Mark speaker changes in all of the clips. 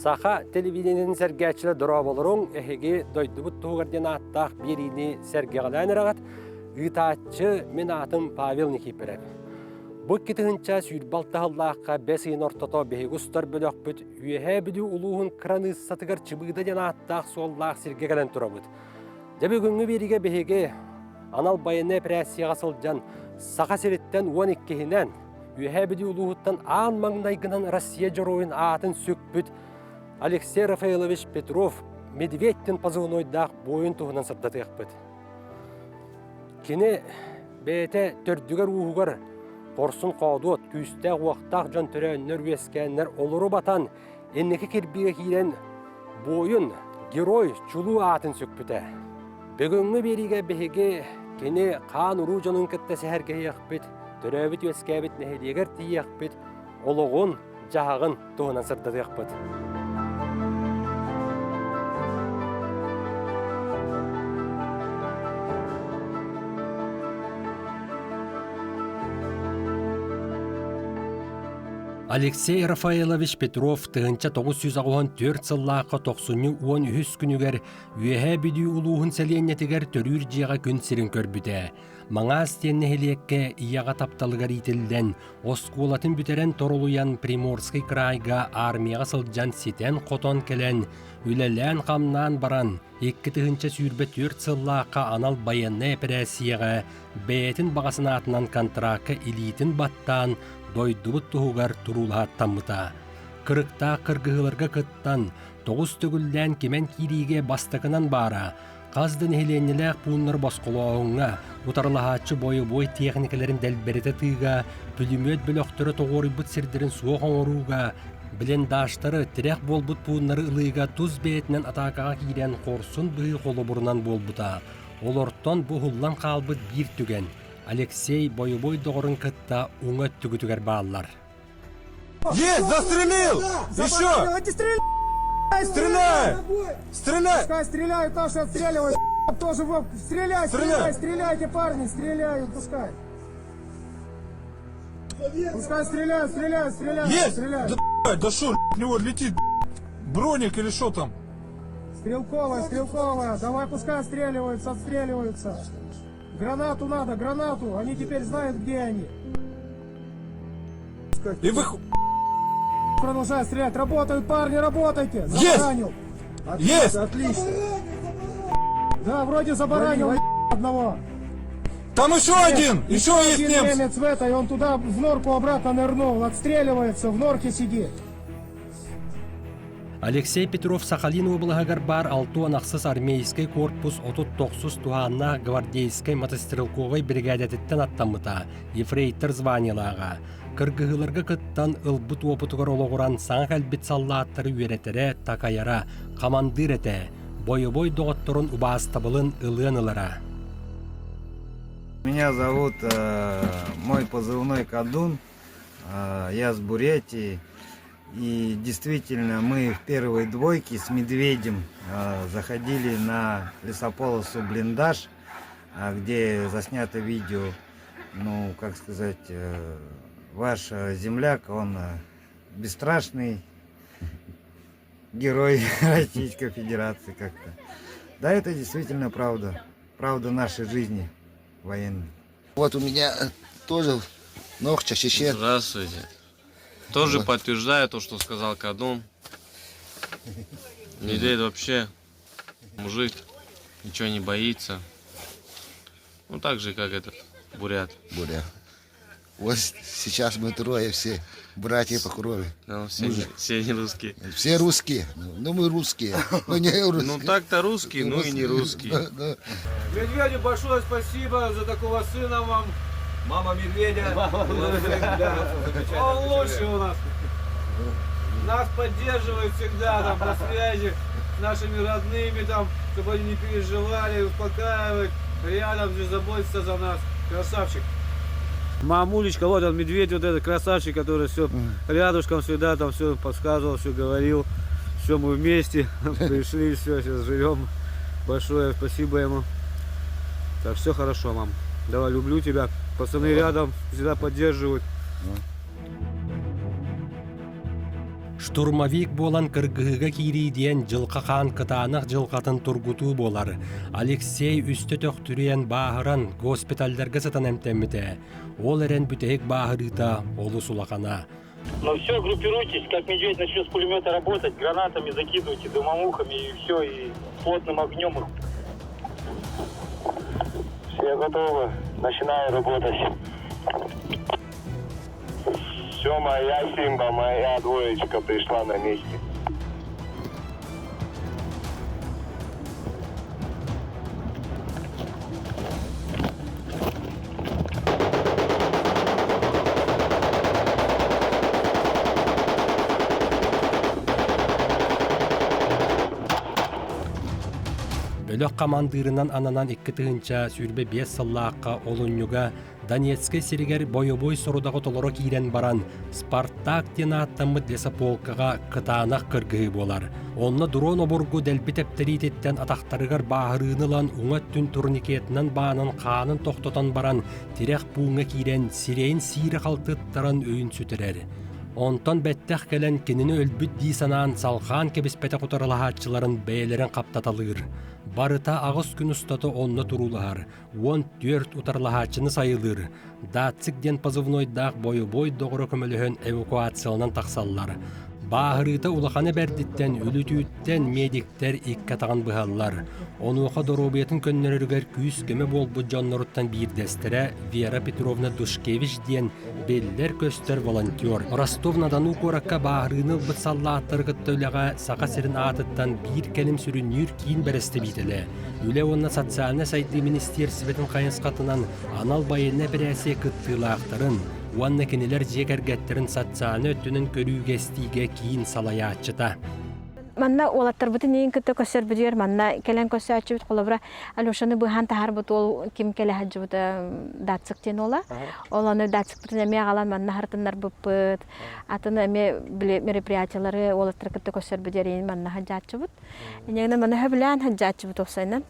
Speaker 1: Саха телевидениетин сэргээччилэр дорооболоруҥ, эһиги дойдубут туһугар диэн ааттаах биэриини сэргэҕэлээн эрэҕит. Ыытааччы мин аатым Павел Никифоров. Бу 2026 сыллаахха бэс ыйын ортото биһиги устар бөлөхпүт Үөһээ Бүлүү улууһун кыраныыссатыгар Чыбыыда диэн ааттаах суоллаах сиргэ кэлэн турабыт. Дьэ бүгүҥҥү биэриигэ биһиги анал байыаннай эпэрээссийэҕэ сылдьан Саха сириттэн 12-һинэн Үөһээ Бүлүү улууһуттан аан маҥнайгынан Россия Дьоруойун аатын сүкпүт Алексей Рафаэлович Петров Медведь позывнойдаах буойун туһунан сырдатыахпыт. Кини бэйэтэ төрдүгэр-ууһугар хорсун-хоодуот, күүстээх-уохтаах дьон төрөөннөр-үөскээннэр олору батан, инники кирбиигэ киирэн буойун, герой чулуу аатын сүкпүтэ. Бүгүҥҥү биэриигэ биһиги кини хаан-уруу дьонун кытта сэһэргэһиэхпит, төрөөбүт-үөскээбит нэһилиэгэр тиийиэхпит, олоҕун, дьаһаҕын туһунан сырдатыахпыт. Алексей Рафаэлович Петров 1984 сыллаахха тохсунньу 13 күнүгэр Үөһээ Бүлүү улууһун сэлиэнньэтигэр төрүүр дьиэҕэ күн сирин көрбүтэ. Маҥаас диэн нэһилиэккэ ийэҕэ тапталыгар иитиллэн, оскуолатын бүтэрэн торолуйан Приморский крайга армияҕа сылдьан ситэн-хотон кэлэн, үлэлээн-хамнаан баран, 2024 сыллаахха анал байыаннай эпэрээссийэҕэ бэйэтин баҕа санаатынан контракка илиитин баттаан, дойдубут туһугар туруулаһаттаммыта. Кырыктаах кыргыһыыларга кыттан, тоҕус төгүллээн кимэн киириигэ бастакынан баара, Хас да нэһилиэнньэлээх пууннары босхолооһуҥҥа, утарылаһааччы бойобуой тиэхиньикэлэрин дэлбэритэ тыыга, пүлүмүөт бөлөхтөрө тоҕуоруйбут сирдэрин суох оҥорууга, блиндажтары, тирэх буолбут пууннары ылыыга тус бэйэтинэн атаакаҕа киирэн хорсун быһыы холобурунан буолбута. Олортон бу уһуллан хаалбыт биир түгэн Алексей бойобуой доҕорун кытта уҥа өттүгүтүгэр бааллар.
Speaker 2: Есть, застрелил! Еще! Стреляй! Стреляй!
Speaker 3: Пускай стреляют, наши отстреливают. Тоже стреляй, стреляй, стреляйте, парни, стреляют, пускай. Пускай стреляют, стреляют, стреляют,
Speaker 2: Есть!
Speaker 3: стреляют.
Speaker 2: Да, да шо, у него летит броник или что там?
Speaker 3: Стрелковая, стрелковая, давай пускай отстреливаются, отстреливаются. Гранату надо, гранату, они теперь знают, где они.
Speaker 2: И вы...
Speaker 3: Продолжай стрелять, работают парни, работайте!
Speaker 2: Есть!
Speaker 3: Забаранил!
Speaker 2: Есть!
Speaker 3: Отлично! Да, вроде забаранил одного.
Speaker 2: Там еще один! Еще есть
Speaker 3: Один
Speaker 2: немец!
Speaker 3: немец в этой, он туда в норку обратно нырнул, отстреливается, в норке сидит.
Speaker 1: Алексей Петров Сахалин уобалаһыгар баар 66 армейскай корпус 39 туһааннаах гвардейскай мотострелковай биригээдэтиттэн аттаммыта, ефрейтор званиелааҕа. Кыргыһыыларга кыттан ылбыт уопутугар олоҕуран саҥа кэлбит саллааттары үөрэтэрэ, такайара, хамандыыр этэ, бойобуой доҕотторун убаастабылын ылыан ылара.
Speaker 4: Меня зовут э, мой позывной Кадун, э, я с Бурятии. И действительно, мы в первой двойке с Медведем э, заходили на лесополосу блиндаж, где заснято видео. Ну, как сказать, э, ваш земляк, он э, бесстрашный герой Российской Федерации как-то. Да, это действительно правда. Правда нашей жизни военной.
Speaker 5: Вот у меня тоже ногча, чечен.
Speaker 6: Здравствуйте. Тоже подтверждаю то, что сказал Кадун. Медведь вообще мужик, ничего не боится. Ну, так же, как этот бурят.
Speaker 5: Буря. Вот сейчас мы трое все братья по крови.
Speaker 6: Ну, все, не, все не русские.
Speaker 5: Все русские. Ну, мы русские. Ну, не русские.
Speaker 6: Ну, так-то русские, ну и не русские.
Speaker 5: Да, да.
Speaker 7: Медведю большое спасибо за такого сына вам. Мама медведя. Он лучший у нас. Нас поддерживает всегда там на связи с нашими родными, там, чтобы они не переживали, успокаивает, рядом же заботится за нас. Красавчик. Мамулечка, вот он, медведь, вот этот красавчик, который все рядышком всегда там все подсказывал, все говорил. Все, мы вместе пришли, все, сейчас живем. Большое спасибо ему. Так, все хорошо, мам. Давай, люблю тебя. Пацаны рядом всегда поддерживают.
Speaker 1: Штурмовик буолан кыргыһыыга киирии диэн дьылҕа хаан кытаанах дьылҕатын тургутуу буолар. Алексей үстэ төхтүрүйэн бааһыран госпиталларга сытан эмтэммитэ. Ол эрэн бүтэһик бааһырыыта олус улахана.
Speaker 8: Ну все, группируйтесь, как медведь начнет с пулемета работать, гранатами закидывайте, дымовухами и все, и плотным огнем их. Все готовы, начинаю работать. Все, моя Симба, моя двоечка пришла на месте.
Speaker 1: Бөлөх хамандыырынан ананан 2025 сыллаахха олунньуга Донецкай сиригэр бойобуой сорудаҕы толоро киирэн баран, «Спартак» диэн ааттаммыт лесополкаҕа кытаанах кыргыһыы буолар. Онно дрон обургу дэлби тэптэриититтэн атахтарыгар бааһырыыны ылан уҥа өттүн турникетынан баанан хаанын тохтотон баран, тирэх пууҥҥа киирэн сирэйин сиирэ халтыттаран өйүн сүтэрэр. Онтон бэттэх кэлэн кинини өлбүт дии санаан салҕаан кэбиспэтэх утарылаһааччыларын бэйэлэрин хаптаталыыр. Барыта аҕыс күн устата онно туруулаһар, 14 утарылаһааччыны сайылыыр, Дацик диэн позывнойдаах бойобуой доҕоро көмөлөһөн эвакуацияланан тахсаллар. Бааһырыыта улахана бэрдиттэн, үлүтүүттэн медиктэр икки атаҕын быһаллар. Онуоха доруобуйатын көннөрөрүгэр күүс-көмө буолбут дьонноруттан биирдэстэрэ Вера Петровна Душкевич диэн биллэр-көстөр волонтер. Ростов-на-Дону куоракка бааһырыыны ылбыт саллааттары кытта үлэҕэ Саха сирин аатыттан биир кэлим сүрүннүүр киин бэрэстэбиитэлэ, Үлэ уонна социальнай сайдыы министиэрсибэтин хайысхатынан анал байыаннай эпэрээссийэ кыттыылаахтарын уонна кинилэр дьиэ кэргэттэрин социальнай өттүнэн көрүүгэ-истиигэ киин салайааччыта.
Speaker 9: Манна уолаттарбытын иин кытта көрсөрбүтүгэр манна кэлэн көрсөөччүбүт холобура Алешаны быһаан таһаарбыт уол ким кэлэ сылдьыбыта Дацик диэн уола. Ол аны Дацикпытын эмиэ аҕалан манна хартыннарбыппыт. Атын эмиэ били мероприятиялары уолаттары кытта көрсөрбүтүгэр иин манна сылдьааччыбыт. Инньэ маны сөбүлээн сылдьааччыбыт уопсайынан.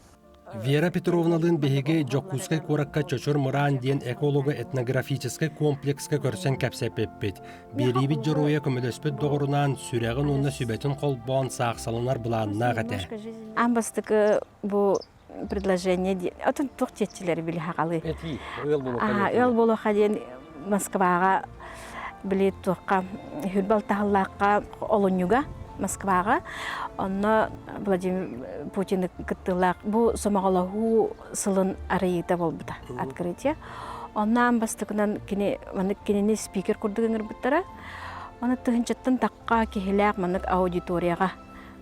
Speaker 1: Вера Петровналыын биһиги Дьокуускай куоракка Чочур Мыраан диэн эколого-этнографическай комплекска көрсөн кэпсэппиппит. Биэриибит дьоруойа көмөлөспүт доҕорунаан сүрэҕин уонна сүбэтин холбоон саахсаланар былааннаах этэ.
Speaker 9: Аан бастакы бу предложение диэн отон туох диэччилэри били хаҕалыы.
Speaker 1: Этии, ыал буолуохха
Speaker 9: Ыал буолуохха диэн Москваҕа били туохха Хүрбэл таһыллаахха олунньуга Москваҕа онно Владимир Путин кыттыылаах бу сомоҕолоһуу сылын арыйыыта буолбута открытие. Онно аан бастакынан кини маннык кинини спикер курдук ыҥырбыттара. Аны тыһынчаттан тахха киһилээх маннык аудиторияҕа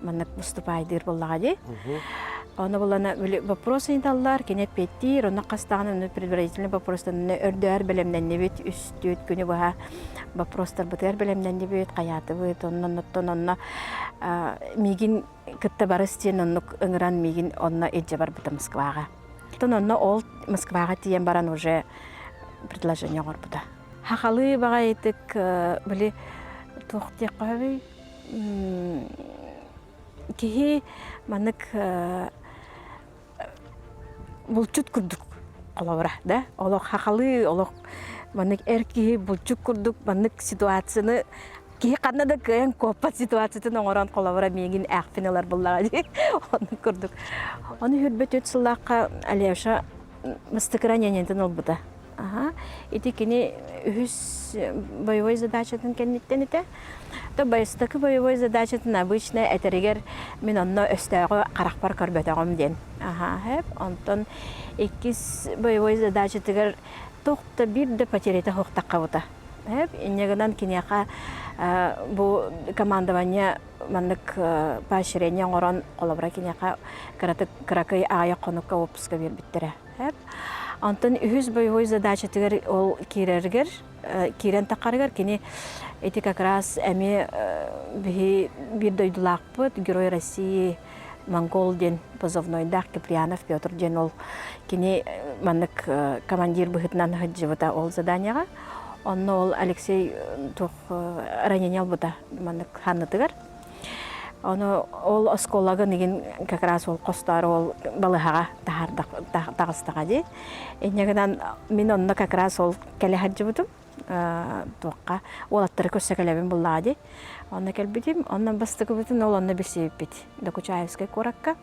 Speaker 9: маннык выступайдыыр буоллаҕа дии. Ону булана вопрос ыйыталлар, кини эппиэттиир, онно хас даҕаны предварительный вопростан өрдөөр бэлэмнэннибит, үстүүт күнү быһа вопростарбытыгар бэлэмнэннибит, хайаатыбыт, оннон оттон онно миигин кытта барыс диэн оннук ыҥыран миигин онно илдьэ барбыта Москваҕа. Оттон онно ол Москваҕа тиийэн баран уже предложение оҥорбута. Хахалыы баҕайытык били туох диэххэ сөбүй Киһи маннык булчут курдук холобура да олох хахалыы олох маннык эр киһи булчут курдук маннык ситуацияны киһи ханна да кыайан куоппат ситуациятын оҥорон холобура миигин ээхпин ылар буоллаҕа дии оннук курдук ону хүрбэ сыллаахха Алеша бастакы нянятын ылбыта Аха. Ити кини үһүс боевой задачатын кэнниттэн этэ. То бастакы боевой задачатын обычно этэригэр мин онно өстөөҕү харахпар көрбөтөҕүм диэн. Аха, хэп. Онтон иккис боевой задачатыгар туох да биир да потерята суохтаххабыта. Хэп. Инньэ гынан киниэхэ бу командование маннык поощрение оҥорон холобура киниэхэ кыратык кыракый аҕыйах хонукка отпуска биэрбиттэрэ. Онтон үһүс боевой задачатыгар ол киирэригэр, киирэн таххарыгар кини ити как раз эмиэ биһи биир дойдулаахпыт Герой России Монгол диэн позывнойдаах Киприянов Петр диэн ол кини маннык командир быһыытынан сылдьыбыта ол заданиеҕа. Онно ол Алексей туох ранение ылбыта маннык ханнытыгар. Ону ол оскуолагын игин как раз ол хостоору ол балыһаҕа таһаардах таҕыстаҕа дии. Инньэ гынан мин онно как раз ол кэлэ сылдьыбытым. Туохха уолаттары көрсө кэлэбин буллаҕа дии. Онно кэлбитим, онно бастакыбытын ол онно билсибиппит Докучаевскай куоракка.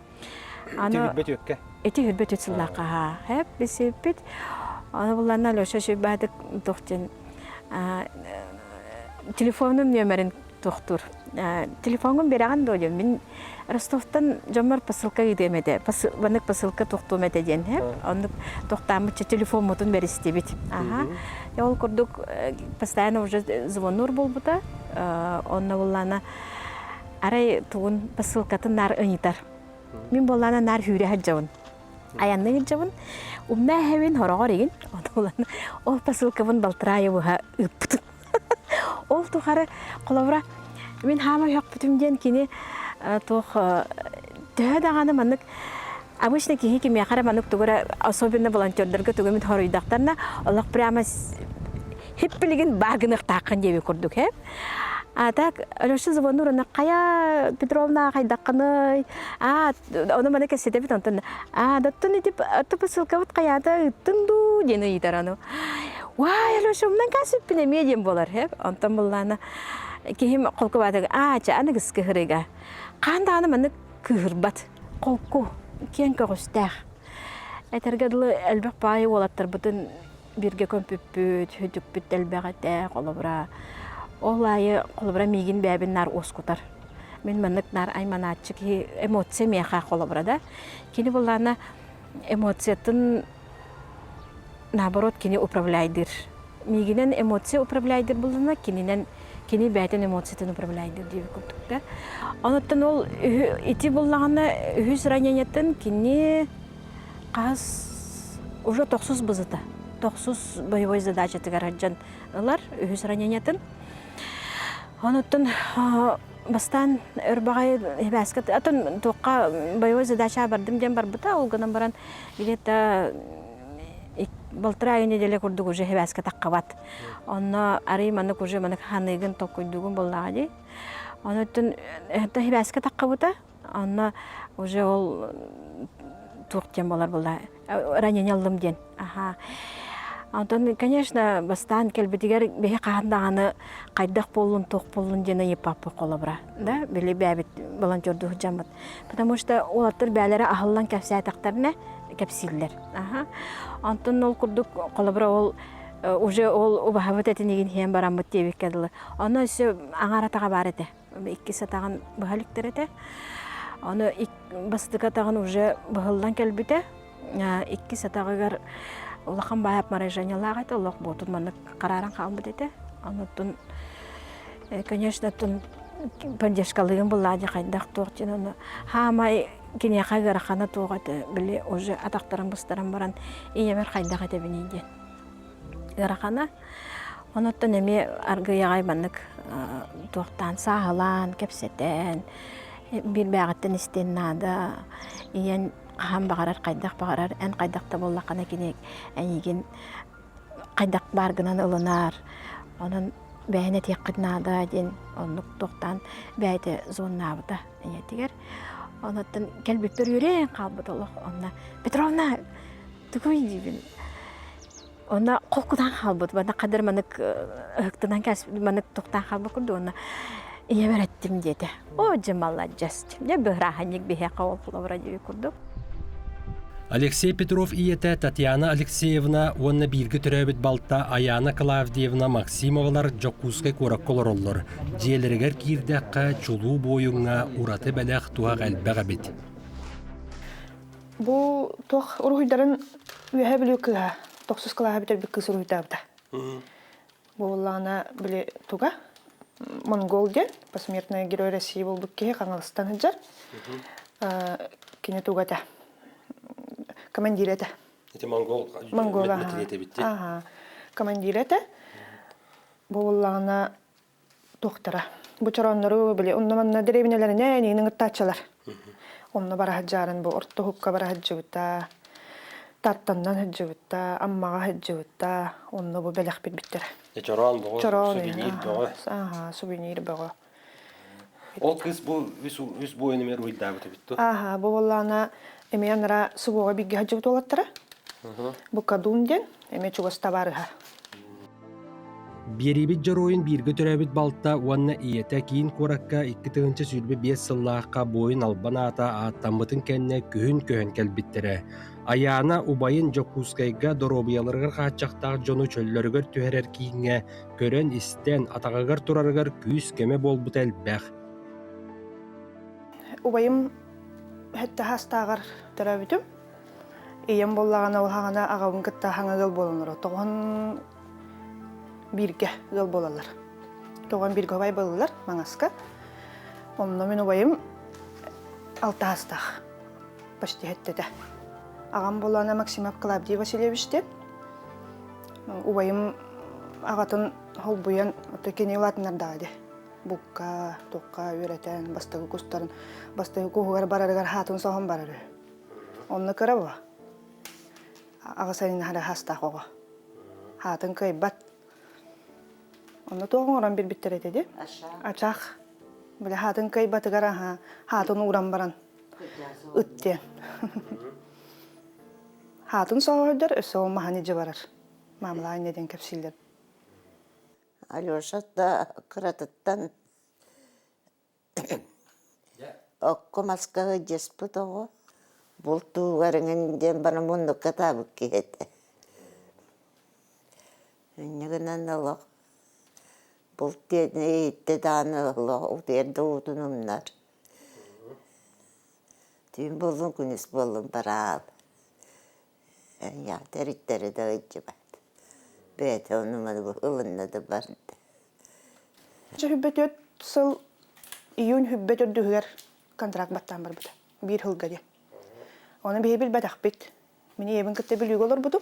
Speaker 1: Ити хүрбэт үөккэ?
Speaker 9: Ити хүрбэт үт сыллаахха аһаа. Хэп билсибиппит. Ону булланна Алеша Шүйбаатык туох диэн телефонум нүөмэрин туохтуур. Телефоҥҥун биэрэҕин дуо диэн мин Ростовтан дьоммор посылка ыытыам этэ. Маннык посылка туохтуом этэ диэн хэп. Оннук тохтааммытча телефоммутун бэристибит. Аха. Ол курдук постоянно уже звонур буолбута. Онно буллаана арай тугун посылкатын наар ыйытар. Мин буоллаана наар хүүрэ сылдьабын. Айанныы сылдьабын. Умна эһэбин хороҕор игин. Ол посылкабын балтараа быһа ыыппытым. Ол тухары холобура мин хаамай үһөхпүтүм диэн кини туох төһө даҕаны маннык обычно киһи кимиэхэ эрэ маннык тугу эрэ особенно волонтердарга тугу эмит хоруйдахтарына олох прямо хиппилигин баар гыныахтааххын диэби курдук ээ А так Алеша звонур ына хайа Петровна хайдаххыный а ону маны кэпсэтэбит онтон а даттын ити посылкабыт хайаата ыыттын дуу диэн ыйытар аны Уай, Алеша, умнан каасыппын эмиэ диэн буолар хэп. Онтон буллаана киһим холкубаатыга аа ча аныгыс кыһырыга. Хаан даҕаны маннык кыыһырбат. Холку, киэҥ көҕүстээх. Этэргэ дылы элбэх баайы уолаттарбытын бииргэ көмпүппүт, сүтүкпүт элбэх этэ, холобура. Ол аайы холобура миигин бэйэбин наар уоскутар. Мин маннык наар айманааччы киһи эмоция миэхэ холобура да. Кини буллаана эмоциятын наоборот кини управляйдыыр. Миигинэн эмоция управляйдыыр буллана кининэн кини бэйэтин эмоциятын управляйдыыр диэбит курдук да. Онуттан ол ити буллаҕына үһүс ранениеттан кини хас уже тохсус бызыта тохсус боевой задачатыгар сылдьан ылар үһүс ранениетын. Онуттан бастаан өр баҕайы хибээскэ атын туохха боевой задачаҕа бардым диэн барбыта ол гынан баран где-то балтараа неделя курдук уже хибээскэ таххабат. Онно арый маннык уже маннык ханыыгын толкуйдуугун буоллаҕа дии. Онуттан хибээскэ таххабыта Онно уже ол туох диэн буолар буолла ранение ыллым диэн. Аха. Онтон, конечно, бастаан кэлбитигэр биһи хаһан даҕаны хайдах буоллун, туох буоллун диэн ыйыппаппыт холобура. Да, били бэйэбит волонтердуу сылдьаммыт. Потому что уолаттар бэйэлэрэ аһыллан кэпсээтэхтэринэ кэпсииллэр. Аха. Онтон ол курдук холобура ол уже ол убаһабыт этинигин иһэн бараммыт диэбиккэ дылы. Онно өссө аҥаар атаҕа баар этэ. Иккис атаҕын быһа иликтэр этэ. Ону бастакы атаҕын уже быһыллан кэлбитэ. Иккис атаҕыгар улахан баай обморожениелаах этэ, олох буотун маннык харааран хаалбыт этэ. Онуттун, конечно, тун поддержкалыгын буллаа дии хайдах туох диэн ону хаамай киниэхэ ыарахана туох этэ били уже атахтарын быстаран баран ийэбэр хайдах этэбиний диэн ыарахана. Онуттан эмиэ аргыый аҕай маннык туохтаан сааһылаан, кэпсэтэн, биир бээҕиттэн истиэн наада. Ийэн хаһан баҕарар, хайдах баҕарар, эн хайдах да буоллаххына кини эйигин хайдах бааргынан ылынар. Онон бэйэн этиэххит наада диэн оннук туохтаан бэйэтэ зоннаабыта ийэтигэр. Онуттан кэлбиппэр үөрэн хаалбыт олох. Онно Петровна тугуй диибин. Онно холкутаан хаалбыт. Манна хадыр манык ыһыктынан маннык тохтоон хаалбыт курдук уонна ийэбэр эттим диэтэ. О, дьэ маладьыас. Дьэ бырааһынньык биһиэхэ ол холобура диэбит курдук.
Speaker 1: Алексей Петров ийэтэ Татьяна Алексеевна уонна бииргэ төрөөбүт балта Аяна Клавдиевна Максимовалар Дьокуускай куоракка олороллор. Дьиэлэригэр киирдэххэ, чулуу буойуҥҥа ураты бэлэх туһах элбэх эбит.
Speaker 10: Бу туох уруһуйдарын Үөһээ Бүлүү кыыһа тохсус кылааһы бүтэрбит кыыс уруһуйдаабыта. Бу буоллаҕына били туга Монгол диэн посмертный герой России буолбут киһи Хаҥаластан сылдьар. Кини туга этэ? Командир этэ.
Speaker 1: Ити монгол
Speaker 10: Монгол аха. Командир этэ. Бу буоллаҕына туохтара бу чорооннору били онно-манна дэриэбинэлэринэн иин ыҥыртааччылар. Онно бара сылдьаарын бу орто уһукка бара сылдьыбыта, Тартаннан сылдьыбыта, Аммаҕа сылдьыбыта, онно бу бэлэх билбиттэрэ.
Speaker 1: Чороон бөҕө,
Speaker 10: Чороон
Speaker 1: сувенир бөҕө.
Speaker 10: Аха, сувенир бөҕө.
Speaker 1: Ол кыыс бу үс үс буойун эмиэ уруйдаабыт эбит дуо?
Speaker 10: Аха, бу буоллаҕына эмиэ анара субуоҕа бииргэ сылдьыбыт уолаттара. Бу Кадун диэн эмиэ чугас табаарыһа.
Speaker 1: Биэриибит дьоруойун бииргэ төрөөбүт балта уонна ийэтэ киин куоракка 2025 сыллаахха буойун албан аата ааттаммытын кэннэ күһүн көһөн кэлбиттэрэ. Айаана убайын Дьокуускайга доруобуйаларыгар хааччахтаах дьону чөллөрүгэр түһэрэр кииҥҥэ көрөн-истэн, атаҕыгар турарыгар күүс-көмө буолбута элбэх.
Speaker 10: Убайым сэттэ саастааҕар төрөөбүтүм. Ийэм буоллаҕына ол хаҕана аҕабын кытта хаҥа ыал буолан олорор. Тоҕон бииргэ ыал буолаллар. Тоҕон бииргэ убай буоллулар Маҥаска. Онно мин убайым алта саастаах. Почти сэттэтэ. Аҕам буоллаҕына Максимов Клавдий Васильевич диэн. Убайым аҕатын холбуйан кини улаатыннардаҕа дии. Букка, туохха үөрэтэн, бастакы кустарын, бастакы куһугар барарыгар хаатын соһон барар үһү. Онно кыра буо. Аҕыс айын хара хастаах оҕо. Хаатын кыайбат. Онно туох оҥорон билбиттэр этэ дии? Ачаах. Били хаатын кыайбатыгар аха хаатын ууран баран ыт диэн. Хаатын соһойдор өссө ол маһан илдьэ барар. Маамалаа инньэ диэн кэпсииллэр.
Speaker 11: Алеша да кыратыттан окко маска сылдьыспыт оҕо бултуугар эҥин диэн баран муннукка таабыт киһи этэ. Инньэ гынан олох булт диэн иһиттэ даҕаны олох утуйар да уутун умнар. Түүн буоллун, күнүс буоллун бараал. Эриттэрэ да ыйдьыбат. Бэйэтэ ону-маны ылынна да барда.
Speaker 10: Сүүрбэ сыл июнь сүүрбэ төрдүһүгэр контракт баттаан барбыта. Биир сылга диэн. Ону биһи билбэтэхпит. Мин ийэбин кытта Бүлүүгэ олорбутум.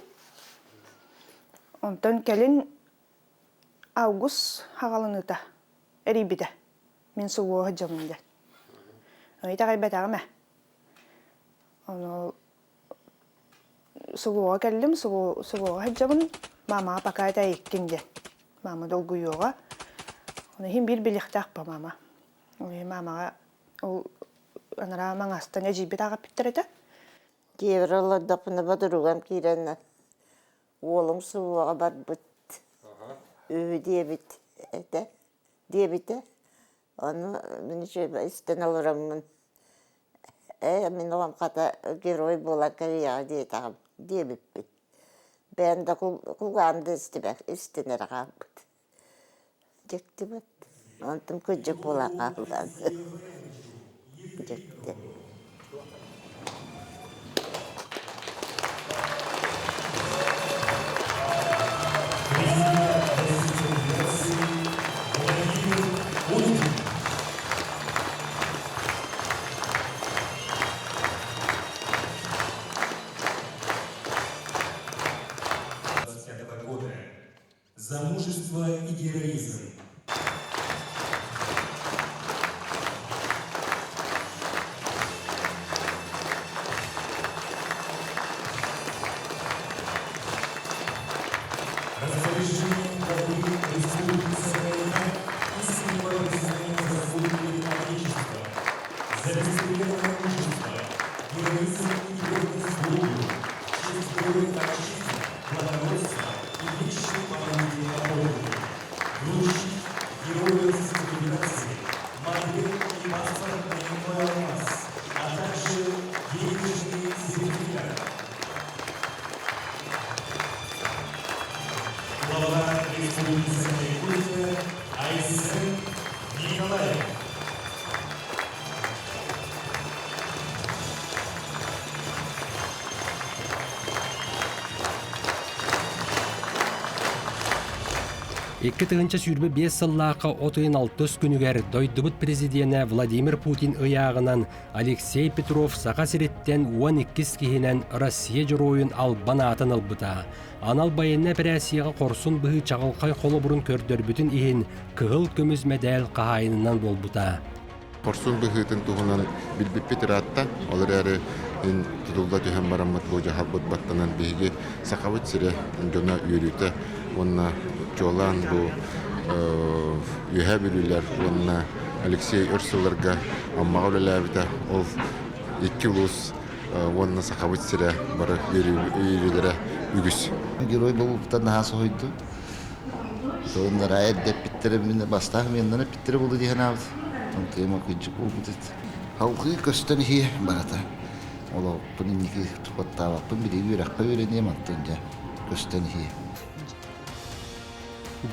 Speaker 10: Онтон кэлин август хаҕаланыыта эрийбитэ. Мин субуоһа дьоммун диэн. Итэҕэйбэтэҕим ээ. Ону Субуоҕа кэллим, субуоҕа сылдьабын, маамаҕа пока это иккин диэн. Маама долгуйуоҕа. Ону иһин биир билиэхтээх по маама. Ол иһин маамаҕа ол анараа маҥастан эдьиийбит ааҕаппыттар этэ.
Speaker 11: Дьиэбэр олордохпуна бодоругам киирэн уолум субуоҕа барбыт үһү диэбит этэ диэбитэ. Ону мин үчүгэй истэн олороммун Ээ, мин оҕом хата герой буолан кэлиэҕэ диэтэҕим диэбиппин. Бэйэм да кулгаам да истибэт, истэн эрэ хаалбыт. Дьиктибит. Онтум кырдьык буолан хаалла. Дьикти.
Speaker 2: За мужество и героизм. Распоряжение главы Республики Сахалина искреннего признания заслуг перед Отечеством, за беспримерное мужество, героизм и верность долгу, честь героев Отчизны, благородство и вечной памяти о подвиге. Вручить Герою Российской Федерации модель и паспорт на иной алмаз, а также денежные сертификаты. Глава Республики Саха-Якутия Айсен Николаев.
Speaker 1: 2025 сыллаахха от ыйын алтыс күнүгэр дойдубут президенэ Владимир Путин ыйааҕынан Алексей Петров Саха сириттэн 12 киһинэн Россия Дьоруойун албан аатын ылбыта. Анал байыаннай эпэрээссийэҕэ хорсун быһыы чаҕылхай холобурун көрдөрбүтүн иһин кыһыл көмүс мэдээл хаһаайынынан буолбута.
Speaker 12: Хорсун быһыытын туһунан билбиппит ыраатта. Ол эрээри ин тутулла түһэн бараммыт бу дьаһалбыт баттанан биһиги Сахабыт сирэ дьоно үөрүүтэ уонна чуолаан бу Үөһээ Бүлүүлэр уонна Алексей өр сылларга Аммаҕа үлэлээбитэ. Ол икки улуус уонна Сахабыт сирэ бары үөрүүлэрэ үгүс.
Speaker 5: Герой буолбуттан наһаа соһуйдум. Тылыннара эрдэппиттэрэ мин бастаах меннан эппиттэрэ буолу дии санаабыт. Онтуйум кыдьык буолбут Халҕыы көстөн иһиэ барата. Олохпун инники тупаттаабаппын били үөрэххэ үөрэниэм онтон дьэ көстөн иһиэ.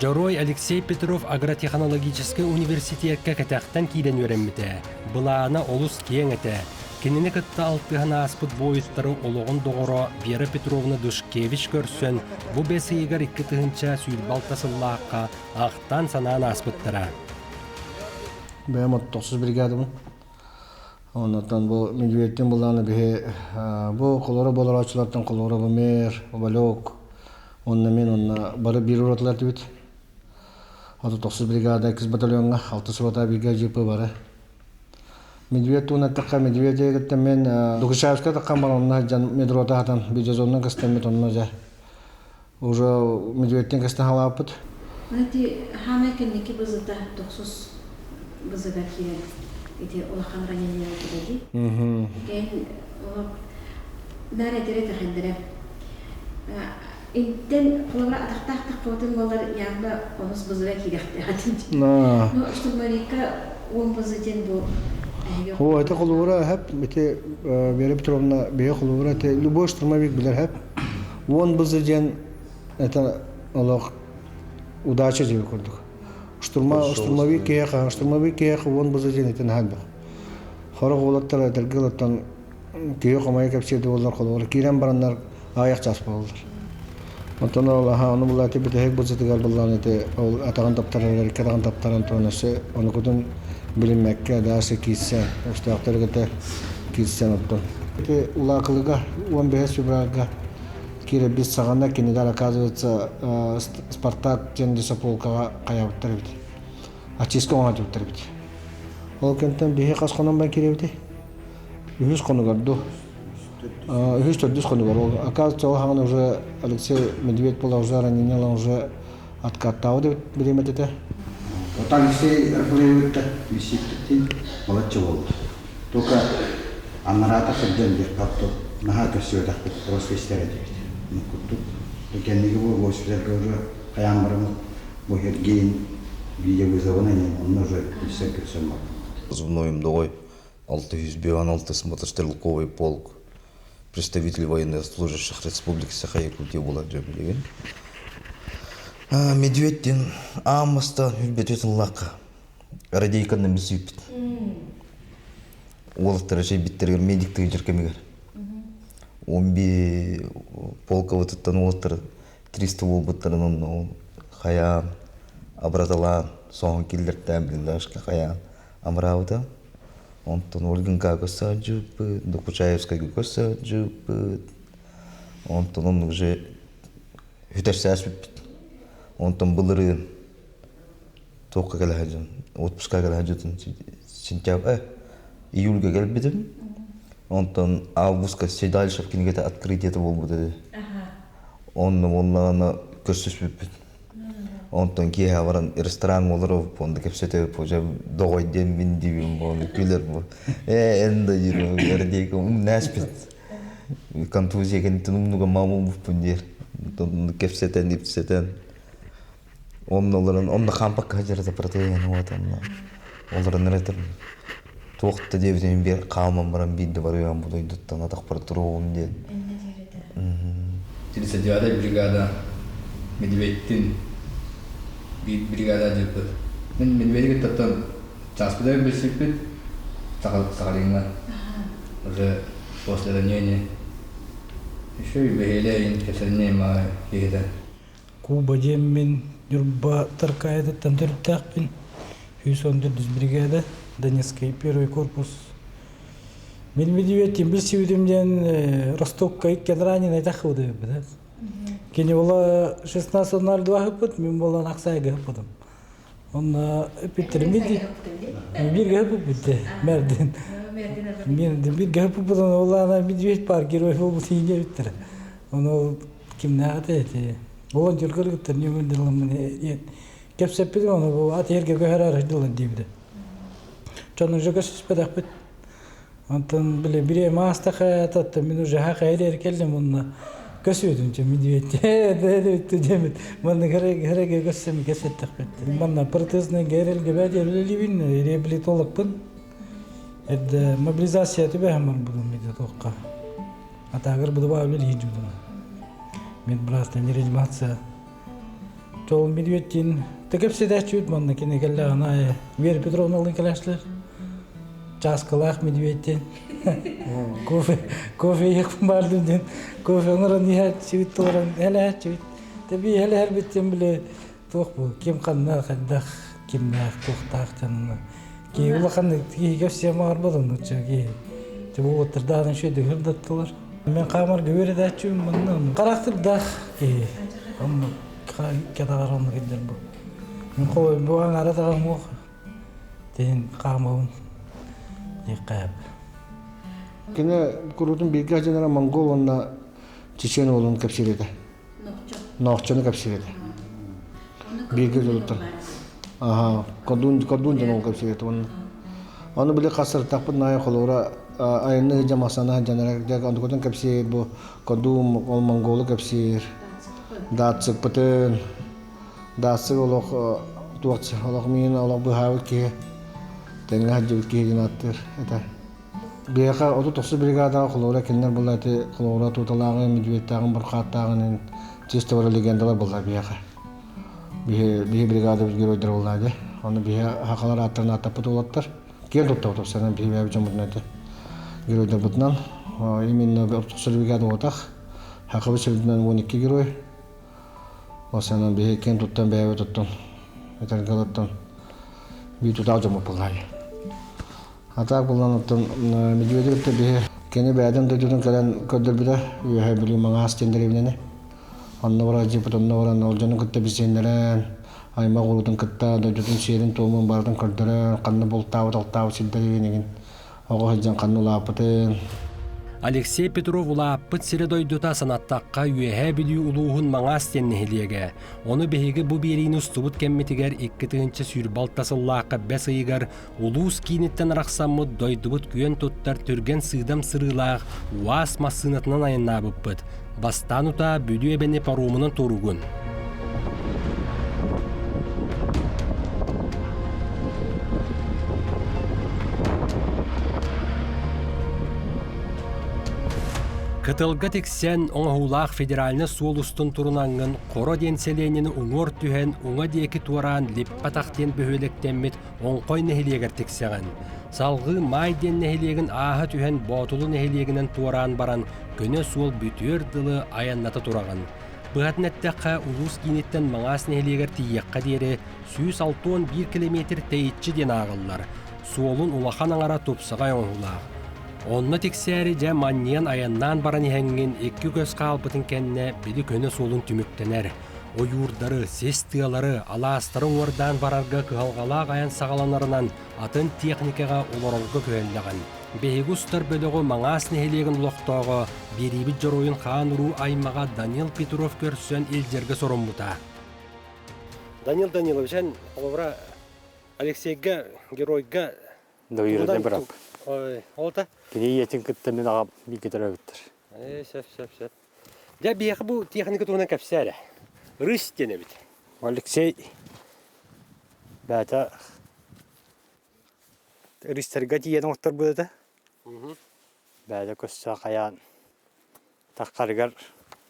Speaker 1: Дьоруой Алексей Петров агротехнологическай университекка кэтэхтэн киирэн үөрэммитэ. Былаана олус киэҥ этэ. Кинини кытта алтыһан ааспыт буойуттары олоҕун доҕоро Вера Петровна Душкевич көрсөн, бу бэс ыйыгар 2026 сыллаахха ахтан-санаан ааспыттара.
Speaker 13: Бэйэм оттохсус бригадабын. Оннуттан бу Медведтин булааны биһи бу холоро болороочулартан холоро бу мэр, Валек, уонна мен онно бары биир уратылар этибит. Ото тохсус бригада иккис батальоҥҥа алтыс рота бииргэ ЖП бары. Медведь туун эттэххэ Медведь мен Дукачаевскай таххан бар онно сылдьан медрота хатан видеозоннан кыстаммыт онно дьэ уже Медведтин кыстан халааппыт.
Speaker 9: Ити хаамай кэнники бызыта тохсус бызыга киирэн ити улахан ранение буолбута дии. Кэн олох наар этэрэ тэхэндэрэ. Интен холобура атахтаах тахпытын буолар явно онус бызыга киирэхтээх. Ну, штурмовикка он бызы диэн бу
Speaker 13: О, это холобура хэп, ити Вера Петровна бэйэ холобура это любой штурмовик билэр хэп. Уон бызы диэн это олох удача диэн курдук. Штурма, штурмовик киһиэхэ, штурмовик киһиэхэ уон бызы диэн итин хаалбах. Хорох уолаттар эдэргэ ылаттан киһи хомойо кэпсиэдэ буоллар холобура киирэн бараннар аҕыйах чаас буолаллар. Онтон ол аха ону булаати бүтэһик бызытыгар буллаан ити ол атаҕын таптарарыгар икки атаҕын таптаран туран өссө онукутун билиммэккэ даасы киирсэн өстөөхтөрү кытта киирсэн оттон. Ити Улаакылыга 15 февральга киирэрбит саҕана кинилэр оказывается Спартак диэн лесополкаҕа хайаабыттар эбит. Очистка оҥоһутубуттар эбит. Ол кэнтэн биһи хас хонон бан киирэбитий? Үһүс хонугар дуу? Үһүс төрдүс хонугар. Ол оказывается ол хаҥан уже Алексей Медведь была уже ранение уже откаттаабыт эбит бириэмэтэ этэ.
Speaker 14: Вот Алексей Арбулеевичта виситтин балачча буолла. Только аннараата сылдьан диэххэ наһаа көрсүбэтэхпит просто истэр этибит. Курдук. Кэнниги бу госпитальга уже хайаан бараммыт бу Сергейин видеовызовын онно уже билсэн көрсөн бардым.
Speaker 15: Позывнойум Догой 656 мотострелковый полк представитель военнослужащих Республики Саха-Якутия буолар дьон Медведтин ааммастан үрбөтү тыллаахха радейканна билсибиппит. Уолаттара чэйбиттэригэр медиктыгы дьэр кэмигэр. Он би полковытыттан уолаттар 300 буолбуттарын онно хайаан абыраталаан соһон киллэртээн блиндажка хайаан амыраабыта. Онтон Ольгинкаҕа көрсөөдьүүппүт, Докучаевскайга көрсөөдьүүппүт. Онтон оннук уже хүтэрсээспиппит. Онтон былырыын туохха кэлэ сылдьан, отпуска кэлэ сылдьытын сентябрь, июльга кэлбитим. Онтон августка Седалищев кинигэтэ открытиета буолбут этэ. Онно буоллаҕына көрсүспүппүт. Онтон киэһэ баран рестораҥҥа олоробут онно кэпсэтэбит дьэ доҕой диэн мин диибин буолан күлэр бу ээ эн да диир эрдиэки умнээспит контузия кэнниттэн умнуга маамулбуппун диир онтон кэпсэтэн ипсэтэн онно олорон онно хаампакка сылдьар протеин вот онно олорон эрэ туох да диэбитин биэр хааман баран биирдэ барыам бу дойдуттан атахпар туруоҕум диэн
Speaker 16: 39-й бригада Медведтин биир бригада дьыппыт. Мин Медведи кыттаттан чааспыта билсиппит Сахалиҥҥа. Уже после ранения. Еще и бэһиэлэ кэпсэтинньэ маа киһитэ.
Speaker 17: Куба диэммин Ньурба Таркаайатыттан төрүттээхпин. 114 бригада, Донецкий первый корпус. Мин медведь билсибитим диэн Ростокка иккен раненый тахыбыт эбит. Кини була 16.02 ыппыт, мин буолан Аксайга ыппытым. Онно эппиттерим бирге ыппыт Мердин. Бирге ыппытын олана медведь бар герой болбут ине биттер. Ону кимнээҕэ эти волонтер кыргыттар нөмүрдилламмын кэпсэппитим ону бу ат эргэ көһөрөр дылын диэбитэ. Дьон уже көсүспэтэхпит. Онтон били бириэмэ астаха татта мин уже хахайыр кэллим онно. Көсүөтүн чэ медведь диэмит манна кэрэгэ көссөм кэсэттэхпит. Манна протезный гэрэлгэ бэт үлэлиибин реабилитологпын. Эрдэ мобилизация түбэһэн барбытым миде туохха. Атаагыр будуба үлэлии жудум. Медбраттан реанимация. Тол медведтин текепседәчүт манна кини кэллэҕинэ Вера Петровна ылын кэлээчлэр. Чааскалаах медведтин. Кофе, кофе иһиэхпин баардым диэн кофе оҥорон иһээччибит толорон элээччибит. Тэби элэһэрбиттэн били туох бу ким ханна хайдах кимнээх туохтаах дьонно киһи улахан киһигэ все маарбат оннучча киһи тибу уоттардаан үчүгэй даттылар мен хаамарга үөрэдээччүм манна характырдаах киһи онно катаҕар онно кэлдэр бу мен хой бу аңара таҕам тиһин хаамабын диэххэ
Speaker 13: Кини куруутун бииргэ сылдьанара монгол уонна чечен уолун кэпсиир этэ. Ноохчону кэпсиир этэ. Бииргэ дьолуттар. Аха, кордун кордун дьон ол кэпсиир этэ уонна. Ону били хасыртахпыт наайа холуура айанны сылдьан масана сылдьанара онтукутун кэпсиир бу кордун ол монголу кэпсиир. Даатсыкпытын даатсык олох туох олох миин олох быһаабыт киһи тэҥҥэ сылдьыбыт киһи диэн ааттыыр этэ. Биһиэхэ 39 бригадаҕа холобура кинилэр буолла ити холобура Тууталааҕын, Медведтааҕын, Бурхааттааҕын чисто бары легендалар буолла биһиэхэ. Биһи, биһи бригадабыт геройдара буолла дии. Ону биһи хахалар ааттарын ааттаппыт уолаттар. Киэн туттабыт тупсанан биһи бэйэбит дьоммутунан ити геройдарбытынан. Именно 39 бригада буолбатах. Хахабыт сирдинэн 12 герой. Ол санан биһи киэн туттан бэйэбит оттон этэргэ олоттон биир тутаах дьоммут буолла Атаак булан оттон Медведев кытта биһи кини бэйэтин дойдутун кэлэн көрдөрбүтэ Үөһээ Бүлүү Маҥаас диэн дэриэбинэни. Онно баран дьиэппит онно баран ол дьону кытта билсиһиннэрэн, аймах уруутун кытта дойдутун сиэрин-туомун барытын көрдөрөн, ханна бултаабыт-алтаабыт сирдэрин игин оҕо сылдьан ханна улааппытын.
Speaker 1: Алексей Петров улааппыт сирэ-дойдута санаттахха Үөһээ Бүлүү улууһун Маҥаас диэн нэһилиэгэ. Ону биһиги бу биэриини устубут кэммитигэр 2026 сыллаахха бэс ыйыгар Улуус кииниттэн арахсаммыт дойдубут күөн туттар түргэн сыыдам сырыылаах УАЗ массыынатынан айаннаабыппыт. Бастаан утаа Бүлүү эбэни паромунан туоруугун. Кытылга тиксэн, оҥоһуулаах федеральнай суол устун турунаҥҥын Хоро диэн сэлиэнньэни уҥуор түһэн, уҥа диэки туораан Липпатах диэн бөһүөлэктэммит Оҥхой нэһилиэгэр тиксэҕин. Салҕыы Маай диэн нэһилиэгин ааһа түһэн Боотулу нэһилиэгинэн туораан баран, көнө суол бүтүөр дылы айанната тураҕын. Быһатын эттэххэ, улуус кииниттэн Маҥаас нэһилиэгэр тиийиэххэ диэри 161 километр тэйиччи диэн ааҕыллар. Суолун улахан аҥара тупсаҕай оҥоһуулаах. Онно тиксээри дьэ манньыйан айаннаан баран иһэҥҥин икки көс хаалбытын кэннэ били көнө суолун түмүктэнэр. Ойуурдары, сис тыалары, алаастары уҥуордаан барарга кыһалҕалаах айан саҕаланарынан атын техникаҕа олорорго күһэллэҕин. Биһиги устар бөлөҕү Маҥаас нэһилиэгин олохтооҕо, биэриибит дьоруойун хаан-уруу аймаҕа Данил Петров көрсөн илдьэргэ соруммута. Данил Данилович, эн холобура Алексейга, геройга
Speaker 18: Доверенный брат.
Speaker 1: Ой, ол та?
Speaker 18: Кини ийэтин кытта мин аҕам бииргэ төрөөбүттэр.
Speaker 1: Ээ, сөп, сөп, сөп. Дьэ, биһиэхэ бу техника туһунан кэпсээ эрэ. Рысь диэн эбит.
Speaker 18: Алексей бэйэтэ рыстарга тиийэн оҥотторбут этэ. Бэйэтэ көссө хайаан таххарыгар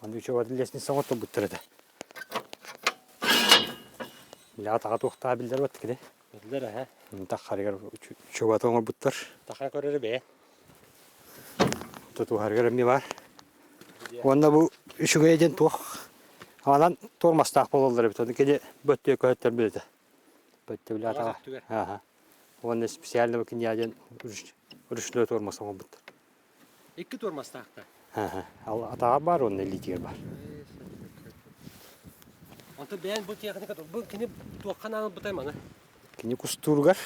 Speaker 18: аны үчүгэй лестница оҥотторбуттар этэ. Билэҕэ таҕа туохтаа биллэр бат кини.
Speaker 1: Биллэр эһэ.
Speaker 18: Таххарыгар чугата оҥорбуттар.
Speaker 1: Таха көрөрү бэйэ.
Speaker 18: Тутуһарыгар эмиэ баар. Уонна бу үчүгэй диэн туох анан туормастаах буолаллар эбит. Оны кини бөттүө көһөттөр билэтэ. Бөттө билэ Аха. Уонна специально кинья диэн ручной туормас оҥорбуттар.
Speaker 1: Икки туормастаахтар.
Speaker 18: Атаҕа баар уонна илиитигэр баар.
Speaker 1: Онтон бэйэн бу техника бу кини туохха наалбытай маны?
Speaker 18: Кини кустууругар,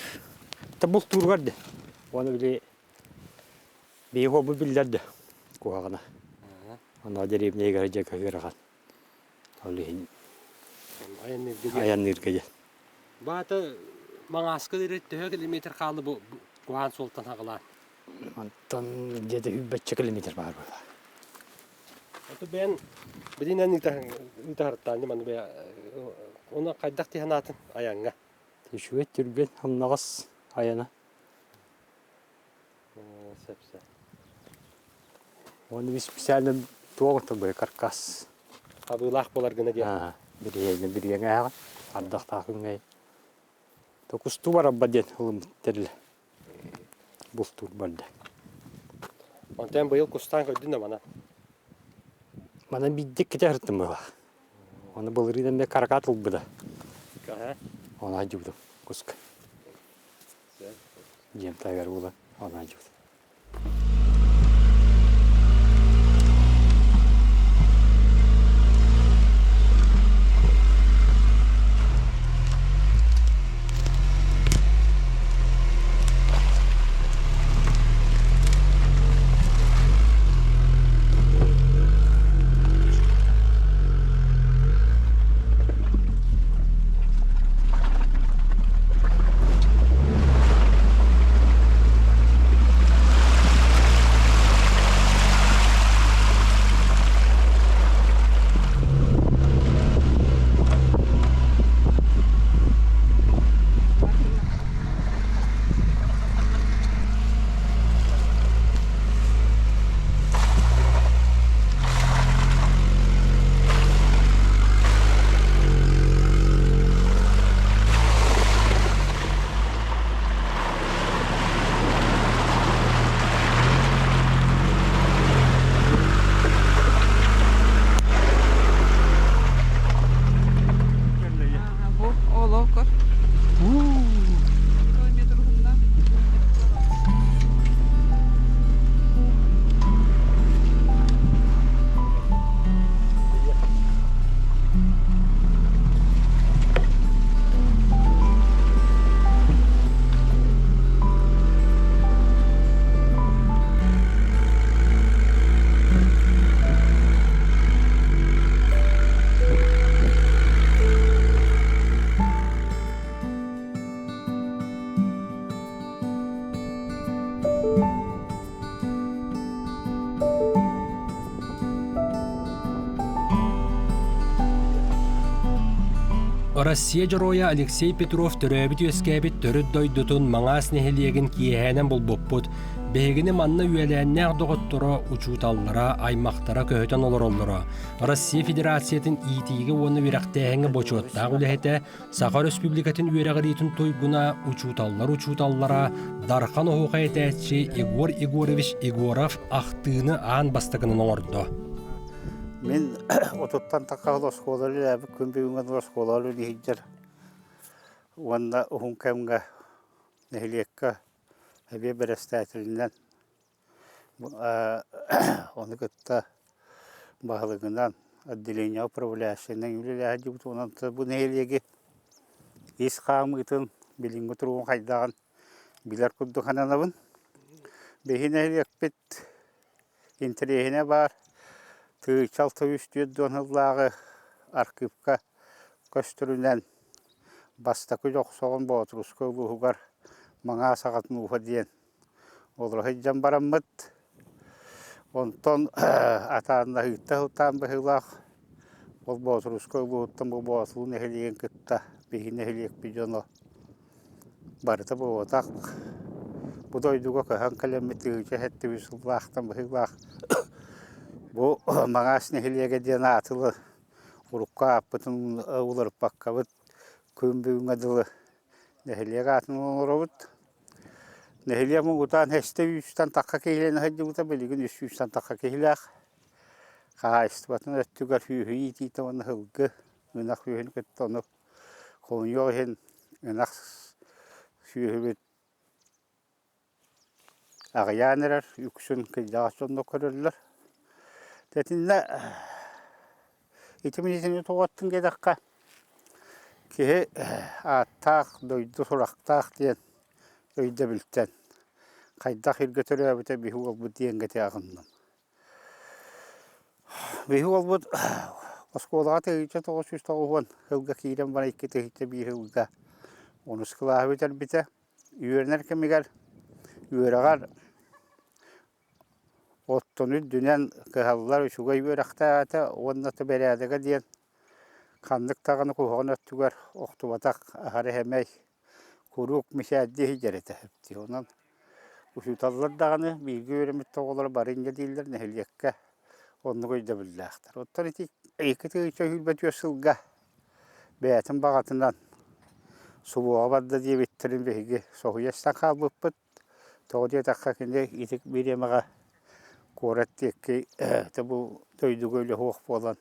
Speaker 18: та бултууругар да. Уонна били биһиги бу биллэр да куһаҕана. Аны дэриэбинэйигэр дьэ көһүөрэҕин. Ол иһин айанныырга диэн.
Speaker 1: Баата Маҥааска диэри төһө километр хаалла бу куһаан суолтан хаҕалаан?
Speaker 18: Онтон где-то үббэччэ километр баар буолла.
Speaker 1: Ото бэйэн билинэн ыытаһыртаан маны бэйэ оны хайдах тиһанаатын айаҥҥа.
Speaker 18: Үчүгэй түргэн хамнаҕас айана.
Speaker 1: Сөп-сөп.
Speaker 18: Уонна специально туох бу каркас.
Speaker 1: Хабыылаах буолар гына диэн.
Speaker 18: Бириэҥэ бириэҥэ ааҕа ардахтаах күҥҥэ Токустуу барабба диэн ылыммыт тэрилэ. Бултуур барда.
Speaker 1: Онтон быйыл кустаан көрдүн да мана?
Speaker 18: Мана биирдик ките ырыттым быһалаах. Оны былырыын эмиэ каракат ылбыта. Оны айдыбытым куска. Дьиэм таһыгар буолан оны айдыбытым.
Speaker 19: Бу олокор.
Speaker 1: Россия Дьоруойа Алексей Петров төрөөбүт-үөскээбит төрүт дойдутун Маҥаас нэһилиэгин киэһээнэн булбуппут. Биһигини манна үөлээннээх доҕотторо, учууталлара, аймахтара көһүтэн олороллоро. Россия Федерациятын иитиигэ уонна үөрэхтээһиҥҥэ бочуоттаах үлэһитэ Саха Өрөспүүбүлүкэтин үөрэҕириитин туйгуна, учууталлар учууталлара, Дархан оһуохай этээччи Егор Егорович Егоров ахтыыны аан бастакынан оҥордо.
Speaker 20: Мин отуттан тахха оскуола үлэлээбит күн бүгүҥҥэ оскуола үлэлиһиддэр уонна уһун кэмҥэ нэһилиэккэ эбиэ бэрэстээтэлинэн Ону кытта баһылыгынан отделение управляющайынан үлэлэһэ дьыбыт уонна бу нэһилиэги ис хаамыытын билиҥҥи туругун хайдаҕын билэр курдук сананабын. Биһи нэһилиэкпит интэриэһинэ баар тыычал 304 сыллааҕы архыыпка көстөрүнэн бастакы Дьохсоҕон Боотурускай улууһугар Маҥаас аҕатын ууһа диэн Олоро сылдьан бараммыт, онтон атааннаһыыта сылтаан быһыылаах ол Боотурускай улууһуттан бу Боотулуу нэһилиэгин кытта биһиги нэһилиэкпит дьоно барыта буолбатах бу дойдуга көһөн кэлэммит 1700 сыллаахтан быһыылаах бу Маҥаас нэһилиэгэ диэн аатылы урукку ааппытын уларыппаккабыт күн бүгүҥҥэ дылы нэһилиэк аатын оҥоробут. Нэһилиэк муҥутаан эстэ үүстэн тахха киһилэнэ сылдьыбыта, билигин үс сүүстэн тахха киһилээх. Хаһаайыстыбатын өттүгэр сүөһү иитиитэ уонна сылгы, ынах сүөһүнү кытта ону хомуйуох иһин ынах сүөһүбүт аҕыйаан эрэр, үксүн кырдьаҕас дьонно көрөллөр. Итиннэ ити мин тоҕоттун диэтэххэ, киһи ааттаах, дойду сурахтаах диэн өйдөбүлтэн хайдах иргэ төрөөбүтэ биһи уолбут диэҥҥэ аҕынным. Биһи уолбут оскуолаҕа 1990 сылга киирэн баран 2001 сылга онус кылааһы бүтэрбитэ. Үөрэнэр кэмигэр үөрэҕэр Оттон үрдүнэн кыһаллар үчүгэй үөрэхтээх этэ уонна бэрээдэгэ диэн ханнык даҕаны куһаҕан өттүгэр охтубатах аһара сэмэй куруук мичээрдии сылдьар этэ. Онон учууталлар даҕаны бииргэ үөрэммит оҕолоро бары инньэ дииллэр нэһилиэккэ оннук өйдөбүллээхтэр. Оттон ити 2024 сылга бэйэтин баҕатынан субуоҕа барда диэбиттэрин биһиги соһуйа истэн хаалбыппыт. Тоҕо диэтэххэ кини ити бириэмэҕэ куорат диэки бу дойдуга үлэ суох буолан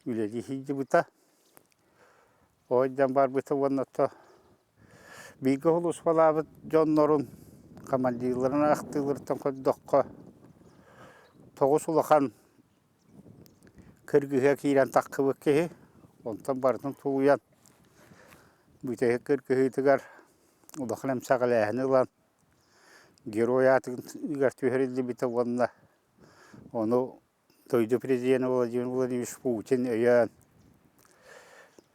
Speaker 20: үлэлии сылдьыбыта. Ойдон барбыта уонна то бииргэ сулууспалаабыт дьоннорун командирларын ахтыыларыттан көрдөххө тоҕус улахан кыргыһыа киирэн таххыбыт киһи онтон барытын тулуйан бүтэһик кыргыһыытыгар улахан эмсэҕэлээһини ылан герой аатыгар түһэриллибитэ уонна ону дойду президенэ Владимир Владимирович Путин өйөөн